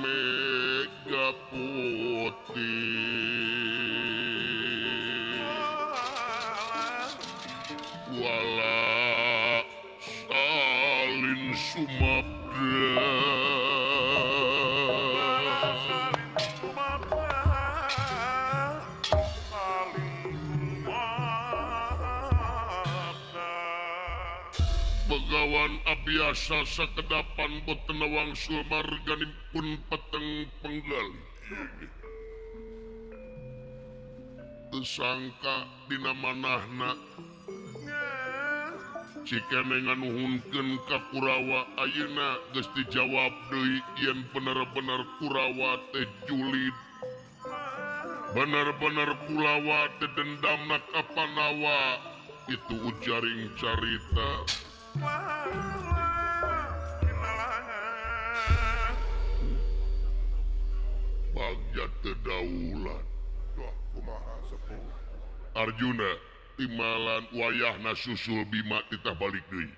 mega putih wala salin sumabda. Begawan abiasa sakedapan boten wangsul marganipun peteng penggali. Tersangka dina manahna cikene nganuhunkeun ka Kurawa ayeuna geus dijawab deui yen bener-bener Kurawa teh julid. Bener-bener Kurawa teh dendamna ka Pandawa. Itu ujaring carita. Bagja teu daulat. Arjuna timalan wayahna susul Bima titah balik deui.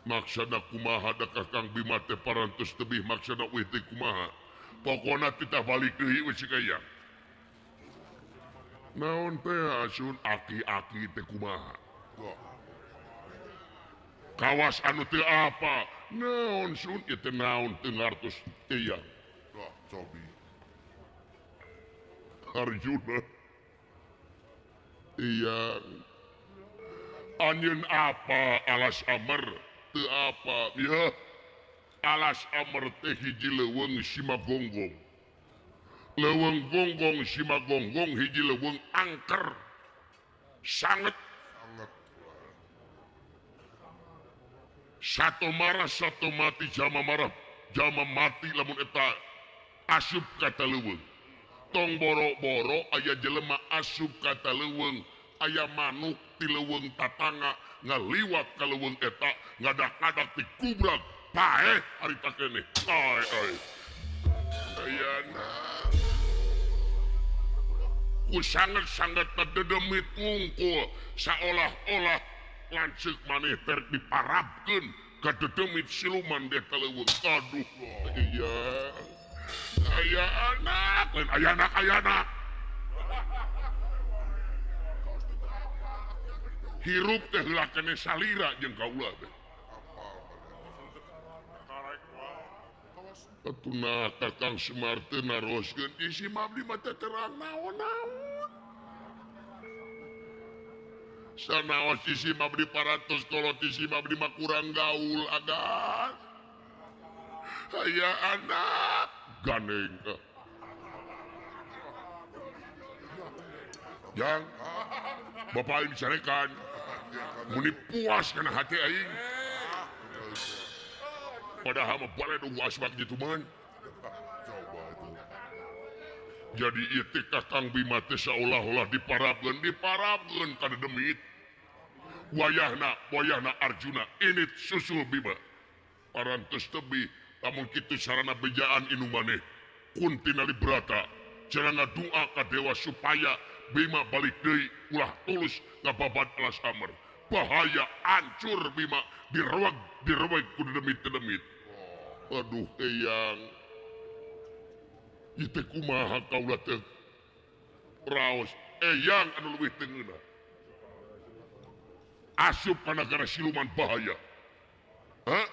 Maksana kumaha da Kakang Bima teh parantos tebih maksana euy teh kumaha. Pokona titah balik deui we si kaya. Naon teh asun aki-aki teh kumaha. Kawas anu teu apa? Naon sun ieu teh naon teu ngartos eyang. Cobi. Arjuna. Iya. Anjeun apa alas Amer? Teu apa? Ya. Alas Amer teh hiji leuweung Simagonggong. Leuweung gonggong Simagonggong hiji leuweung angker. Sangat satu marah satu mati jama marah jama mati lamun eta asup kata leuweung. Tong boro-boro aya jelema asup kata leuweung, aya manuk ti leuweung tatangga ngaliwat ka leuweung eta ngadak-ngadak dikubrak paeh harita keneh. Ai ai. Ayana ku sangat-sangat dedemit ngungkul saolah-olah lanceuk maneh ter diparabkeun ka dedemit siluman di eta leuweung. Aduh, iya. Aya anak, lain aya anak, aya anak. Hirup teh heula keneh salira jeung kaula teh. Atuh Kakang Semar teu naroskeun isi abdi mah teh terang naon-naon. Sanaos isi abdi parantos kolot isi abdi mah kurang gaul agan. Aya anak ganeng. Jang, bapak aing dicarekan. Muni puas kana hati aing. Padahal mah bale nunggu asbak gitu man. Jadi ieu teh Kakang Bima teh saolah-olah diparabkeun kana demit. Wayahna wayahna Arjuna init susul Bima. Parantos tebih lamun kitu sarana bejaan inu maneh. Kuntina librata cenah ngadua ka dewa supaya Bima balik deui ulah tulus ngababat alas amer. Bahaya hancur Bima direweg direweg ku demit-demit. Aduh eyang. Ieu teh kumaha kaula teh raos eyang anu leuwih teu ngeunah. Asup ka nagara siluman bahaya. Hah?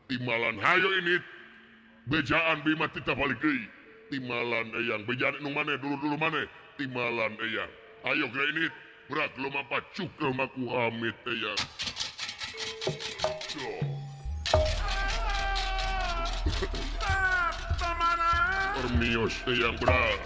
Timalan hayo ini bejaan Bima tita balik deui. Timalan eyang bejaan anu maneh dulu-dulu maneh. Timalan eyang. Ayo geura ini berat lumampat cukeul mah ku amit eyang. Permios eyang berat.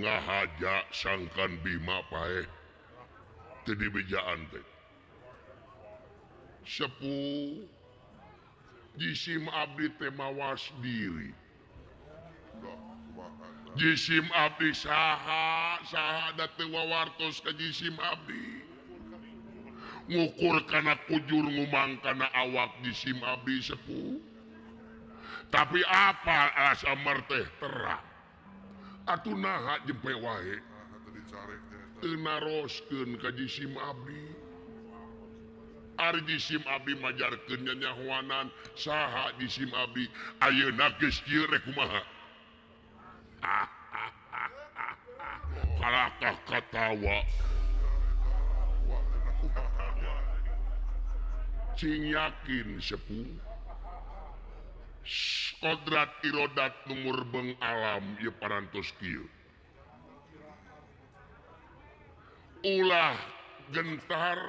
Ngahaja sangkan Bima paeh teu dibejaan teh. Sepuh jisim abdi teh mawas diri. Jisim abdi saha saha da teu wawartos ka jisim abdi. Ngukur kana kujur ngumang kana awak jisim abdi sepuh. Tapi apa alas amar teh terang. Atuh naha jempe wae teu naroskeun ka jisim abdi. Ari jisim abdi majarkeun nyanyahoanan saha jisim abdi ayeuna geus kieu rek kumaha. Kalakah katawa. Cing yakin sepuh. Kodrat irodat numurbeng alam ieu parantos kieu. Ulah gentar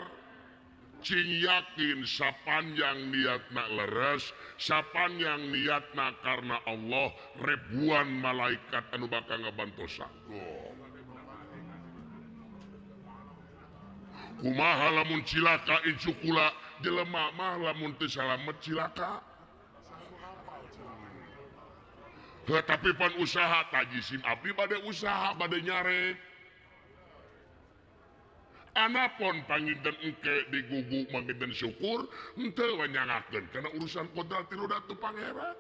cing yakin sapanjang niatna leres, sapanjang niatna karena Allah ribuan malaikat anu bakal ngabantosan. Kumaha lamun cilaka incu kula jelema mah lamun teu salamet cilaka. Tapi pan usaha tajisim abdi bade usaha bade nyarek. Anapun panginten engke digugu manginten syukur henteu wanyangakeun kana urusan kodrat irodat tu pangeran.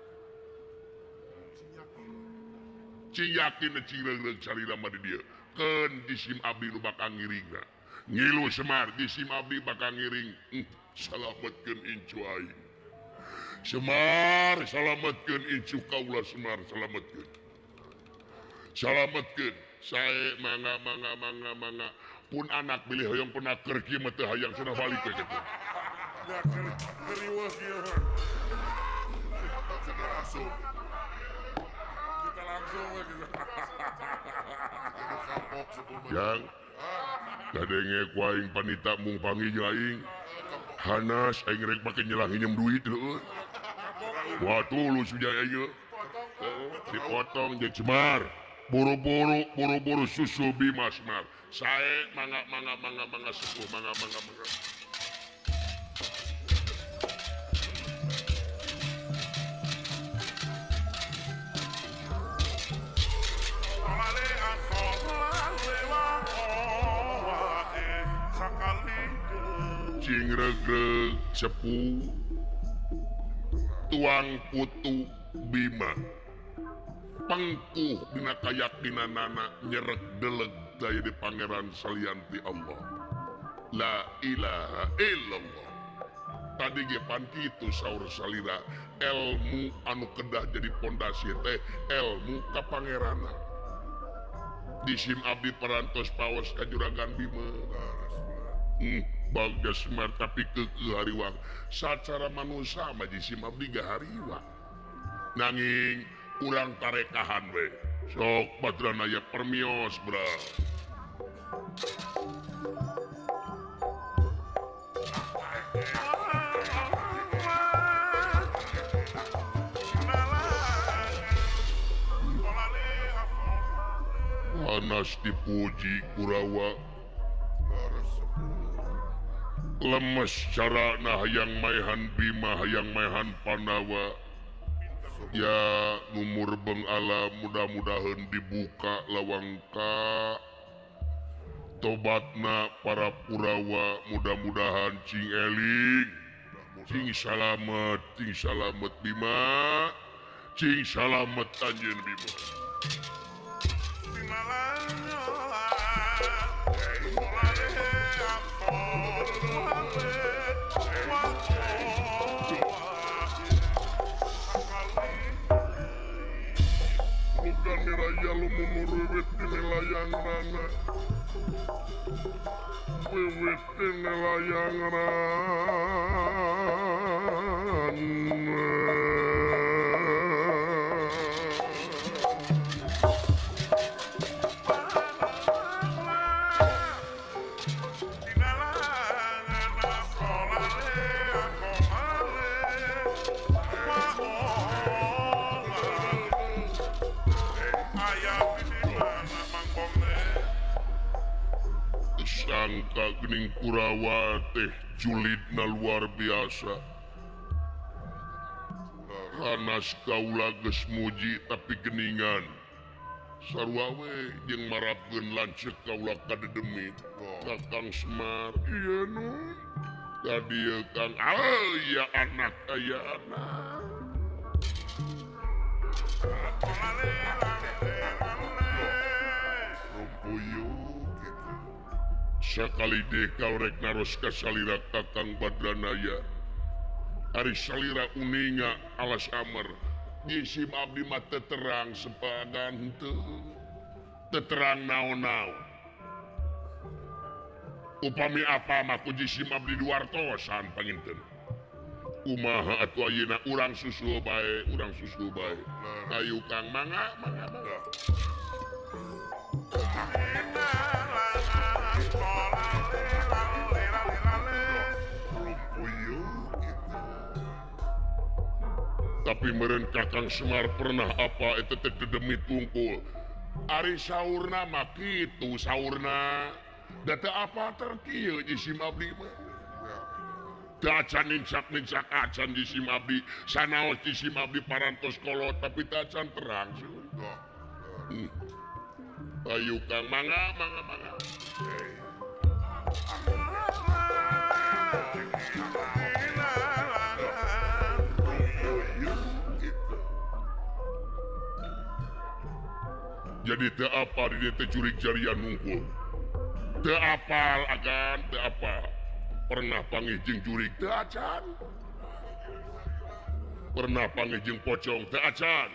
Cing yakin cing leungleung salila mah di dieu. Keun jisim abdi nu bakal ngiringna. Ngilu Semar jisim abdi bakal ngiring. Salametkeun incu aing. Semar salametkeun incu kaula Semar salametkeun. Salametkeun sae mangga mangga mangga mangga. Pun anak bilih hoyong pernah keur kieu mah teu hayang cenah balik we kitu. Keur kieu. Kita langsung we gitu. Yang kadenge ku aing panita mung panggih jeung aing. Hanas aing rek make nyelah nginjem duit heueuh. Wah tulus ujang aing. Dipotong jeung Semar. Buru-buru buru-buru susu Bima Semar. Sae mangga mangga mangga mangga sepuh mangga mangga mangga. Cing regreg sepuh tuang putu Bima pengkuh dina kayakinanana nyerek deleg daya di pangeran salianti Allah. La ilaha illallah. Tadi ge pan kitu saur salira ilmu anu kedah jadi pondasi teh ilmu ka pangeranan. Disim abdi parantos paos ka juragan Bima. Bagja Semar tapi keukeuh hariwang sacara manusia mah jisim abdi ge hariwang. Nanging urang tarekahan we. Sok Badranaya permios bra. Panas dipuji Kurawa. Lemes carana hayang maehan Bima hayang maehan Pandawa. Ya numur beng ala mudah-mudahan dibuka lawangka tobatna para Kurawa mudah-mudahan cing eling cing salamet Bima cing salamet anjeun Bima. Raya lumumur wiwit layang rana wiwit layang rana. Sangka gening Kurawa teh julidna luar biasa. Ranas kaula geus muji tapi geningan. Sarua we jeung marapkeun lanceuk kaula ka dedemit. Kakang Semar, ieu nu ka dieu Kang. Aya anak aya anak. Sakali deui kaurek naros ka salira Kakang Badranaya. Ari salira uninga alas amer. Jisim abdi mah teu terang sepadan henteu. Teu terang naon-naon. Upami apa mah ku jisim abdi diwartosan panginten. Kumaha atuh ayeuna urang susul bae, urang susul bae. Ayu Kang mangga mangga mangga. Tapi meureun Kakang Semar pernah apa eta teh dedemit wungkul. Ari saurna mah kitu saurna. Da teu apa ter kieu jisim abdi mah. Teu acan nincak-nincak acan jisim abdi, sanaos jisim abdi parantos kolot tapi teu acan terang. Ayu Kang mangga mangga mangga. Jadi teu apa di dieu teh jurig jarian hungkul. Teu apal agan teu apa. Pernah panggih jeung jurig teu acan. Pernah panggih jeung pocong teu acan.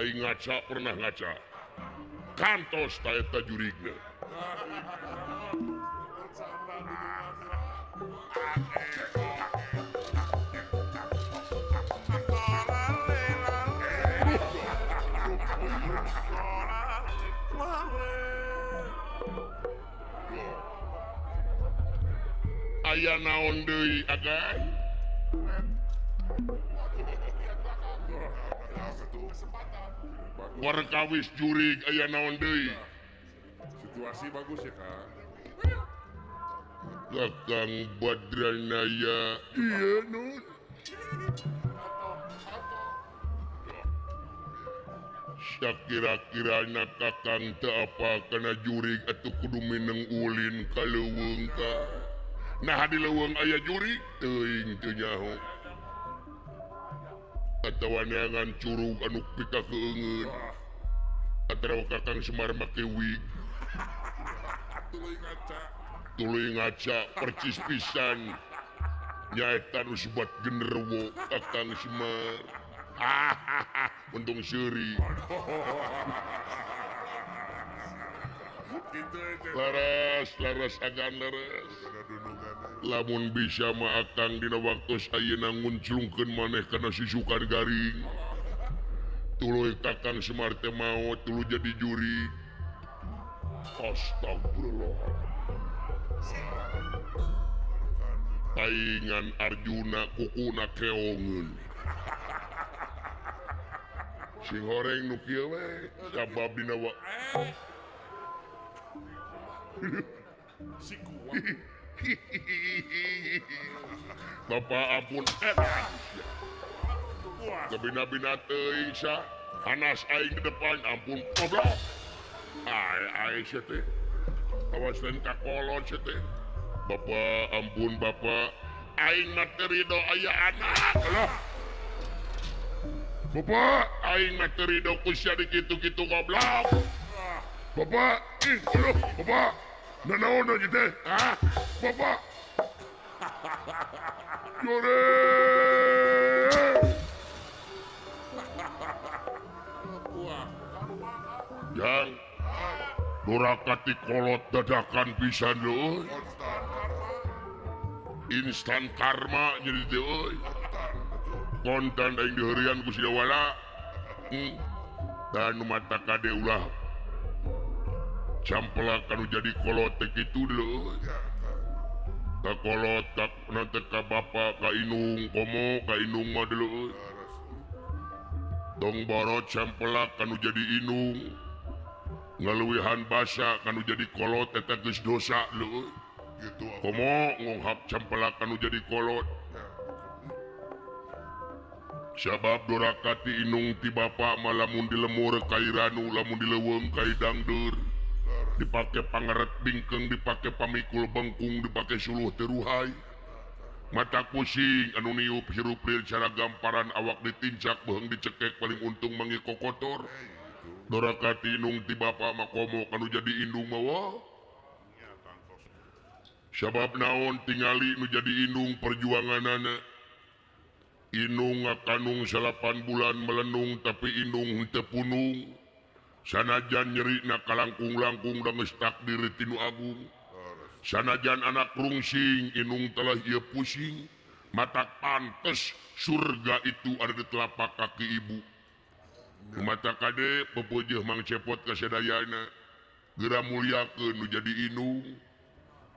Aing ngaca pernah ngaca. Kantos ta eta jurigna. Aya naon deui agan? Warkawis jurig aya naon deui? Situasi bagus ya, Kang. Kakang Badranaya, iya nun. Sakira-kirana kakang teu apa kana jurig atuh kudu mineng ulin ka leuweung ka. Nah di leuweung aya jurig teuing teu nyaho. Atawa neangan curug anu pika keungeun. Atawa kakang Semar make wig. Tuluy ngaca percis pisan. Nyaeta nu sebat genderuwo kakang Semar. Hahaha, untung seuri. Laras, laras agan laras. Lamun bisa mah akang dina waktu ayeuna ngunclungkeun maneh kana susukan garing. Tuluy kakang Semar teh maot tuluy jadi juri. Astagfirullah. Taingan Arjuna kukuna keongeun. Sing horeng nu kieu we sabab dina wa Bapak ampun Kabina-bina teuing sah Anas aing di depan ampun goblok. Ai ai sia teh. Awas lain ka kolot sia teh. Bapak ampun bapak aing mah teu rido aya anak. Alah. Bapak aing mah teu rido ku sia dikitu-kitu goblok. Bapak, ih, aduh, bapak, nanaon aja teh, ah, bapak, jore, yang dorakati kolot dadakan pisan leuy, instan karma jadi teh euy, kontan aing diheureuyan ku si Dawala, dan nu mata kade ulah. Campelak anu jadi kolot teh kitu leuy. Ka kolot ka nanti ka bapa ka inung komo ka inung mah leuy. Tong borot campelak anu jadi inung. Ngaluwihan basa kanu jadi kolot eta geus dosa leuy. Komo ngonghap campelak anu jadi kolot. Sabab dorakati inung ti bapa mah lamun dilemur ka iranu lamun dileuweung ka dangdeur. Dipake pangeret bingkeng, dipake pamikul bengkung, dipake suluh teruhai. Mata pusing anu niup hirup lil cara gamparan awak ditincak beheung dicekek paling untung mangi kokotor. Dorakati inung ti bapa mah komo kanu jadi indung mah wah. Sabab naon tingali nu jadi indung perjuanganana. Inung ngakanung 8 bulan melenung tapi indung henteu punung. Sanajan nyerina kalangkung-langkung da geus takdir ti nu agung. Sanajan anak rungsing inung telah ieu pusing. Mata pantes surga itu ada di telapak kaki ibu. Mata kade pepeujeuh Mang Cepot ka sadayana. Geura mulyakeun nu jadi inung.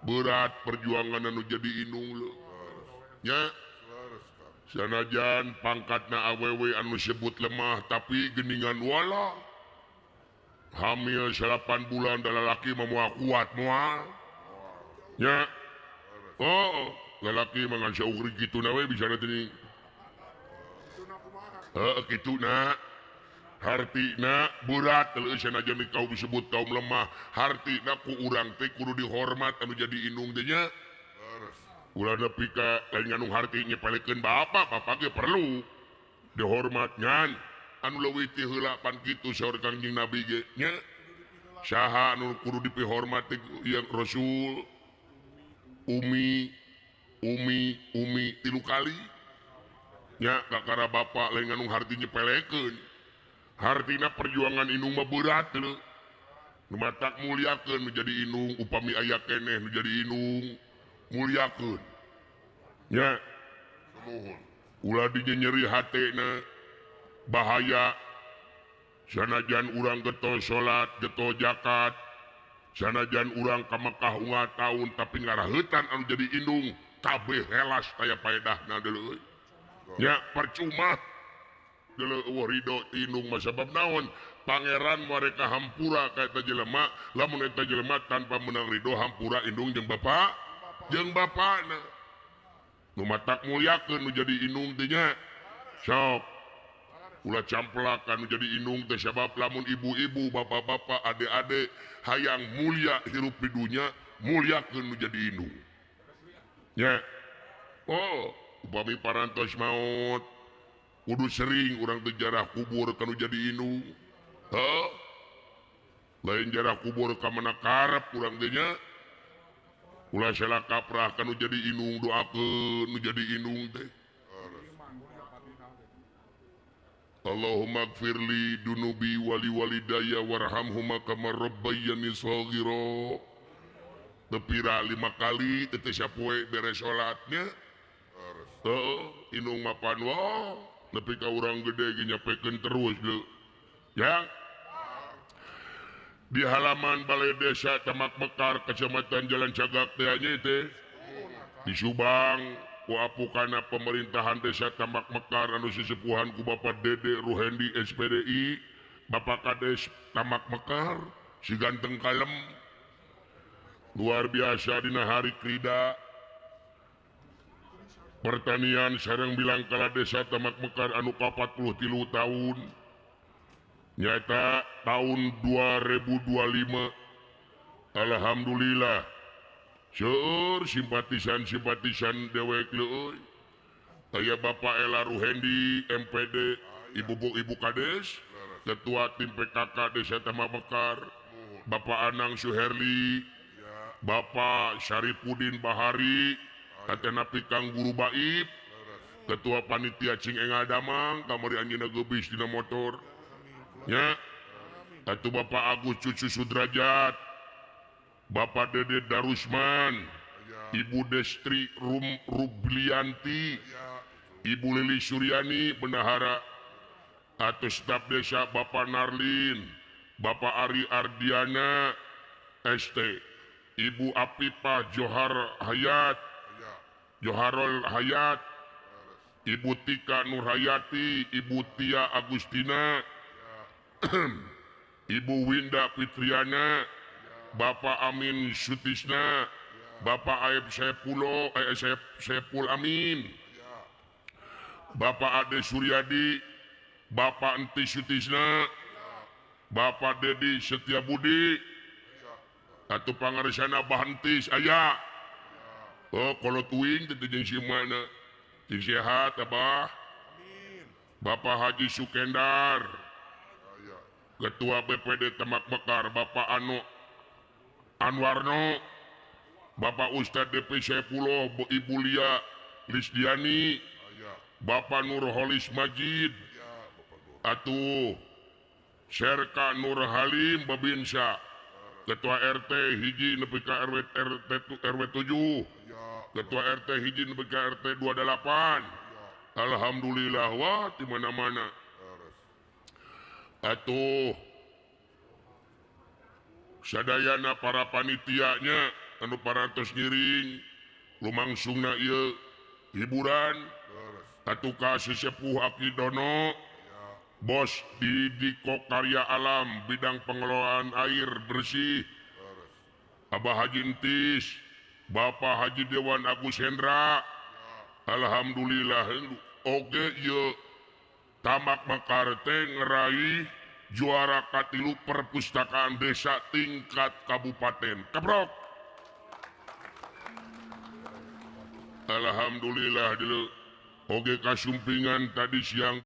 Berat perjuangan nu jadi inung leuh. Nya. Sanajan pangkatna awewe anu sebut lemah tapi geningan wala. Hamil 8 bulan dan lelaki mah moal kuat moal. Nya. Oh, lelaki mah ngan saukur kitu na we bisa teh. Heuh kitu na. Hartina berat leuh sanajan kau disebut kaum lemah, hartina ku urang teh kudu dihormat anu jadi indung teh nya. Ulah nepi ka lain ngandung harti nyepelekeun bapak, bapak ge perlu dihormat ngan. Anu leuwih ti heula pan kitu saur Kangjeng Nabi ge nya. Saha anu kudu dipihormat teh yang Rasul, Umi, Umi, Umi 3 kali. Nya kakara bapak lain ngandung harti nyepelekeun. Hartina perjuangan indung mah berat leuh. Nu matak muliakeun nu jadi indung upami aya keneh nu jadi indung muliakeun. Nya. Sumuhun. Ulah dinyeri hatena bahaya. Sanajan urang getol salat, getol zakat, sanajan urang ka Mekah unggal taun tapi ngaraheutan anu jadi indung kabeh helas taya paedahna deuleu euy. Nya percuma deuleu eueuh ridho ti indung mah sabab naon? Pangeran mereka hampura ka eta jelema, lamun eta jelema tanpa meunang ridho hampura indung jeung bapa, jeung bapana. Nu matak mulyakeun nu jadi indung teh nya. Sok ulah camplakan nu jadi indung teh sabab lamun ibu-ibu, bapak-bapak, adik-adik hayang mulia hirup di dunya, mulyakeun nu jadi indung. Nya. Oh, upami parantos maot kudu sering urang teh jarah kubur ka nu jadi indung. Heuh. Lain jarah kubur ka mana karep urang teh nya. Ulah salah kaprah ka nu jadi indung, doakeun nu jadi indung teh. Allahumma gfirli dunubi wali walidaya warhamhuma kama rabbayani shaghira. Tepira 5 kali teu sapoe beres salatnya. Heuh, indung mapan wah, nepi ka urang gede ge nyapekeun terus leu. Ya. Di halaman Balai Desa Tamak Mekar, Kecamatan Jalan Cagak teh nya teh. Di Subang ku apukana pemerintahan Desa Tamak Mekar anu sesepuhan ku Bapak Dede Ruhendi SPDI, Bapak Kades Tamak Mekar, si ganteng kalem. Luar biasa dina hari krida pertanian sareng bilangkala Desa Tamak Mekar anu ka-43 tahun. Nyata tahun 2025. Alhamdulillah. Seueur simpatisan-simpatisan dewek leuy. Aya Bapak Ela Ruhendi MPD, Ibu Kades, Ketua Tim PKK Desa Tamak Mekar, Bapak Anang Suherli, Bapak Syarifudin Bahari, Katenapi Kang Guru Baib, Ketua Panitia Cing Engal Damang, kamari anjeunna geubis dina motor. Nya. Atuh Bapak Agus Cucu Sudrajat, Bapak Dede Darusman, Ibu Destri Rublianti, Ibu Lili Suryani bendahara, atau staf desa Bapak Narlin, Bapak Ari Ardiana ST, Ibu Apipah Johar Hayat, Joharol Hayat, Ibu Tika Nurhayati, Ibu Tia Agustina, Ibu Winda Fitriana, Bapak Amin Sutisna, Bapak Aib Saepulo, Saepul Amin, Bapak Ade Suryadi, Bapak Enti Sutisna, Bapak Dedi Setiabudi, atau pangarsana Bahantis aya. Oh, kalau tuing teu jeung si mana? Jeung sehat abah. Bapak Haji Sukendar, Ketua BPD Tamak Mekar, Bapak Anu Anwarno, Bapak Ustadz DP Saepuloh, Ibu Lia Lisdiani, Bapak Nurholis Majid, atuh Serka Nur Halim Babinsa, Ketua RT hiji nepi ka RW RW 7, Ketua RT hiji nepi ka RT 28. Alhamdulillah wah di mana-mana. Atuh sadayana para panitianya anu parantos ngiring lumangsungna ieu hiburan atuh ka sesepuh Aki Dono, bos di Diko Karya Alam bidang pengelolaan air bersih, Abah Haji Entis, Bapak Haji Dewan Agus Hendra. Alhamdulillah oge ieu Tamak Mekar teh ngeraih juara katilu perpustakaan desa tingkat kabupaten. Kebrok. Alhamdulillah dulu. Oge kasumpingan tadi siang.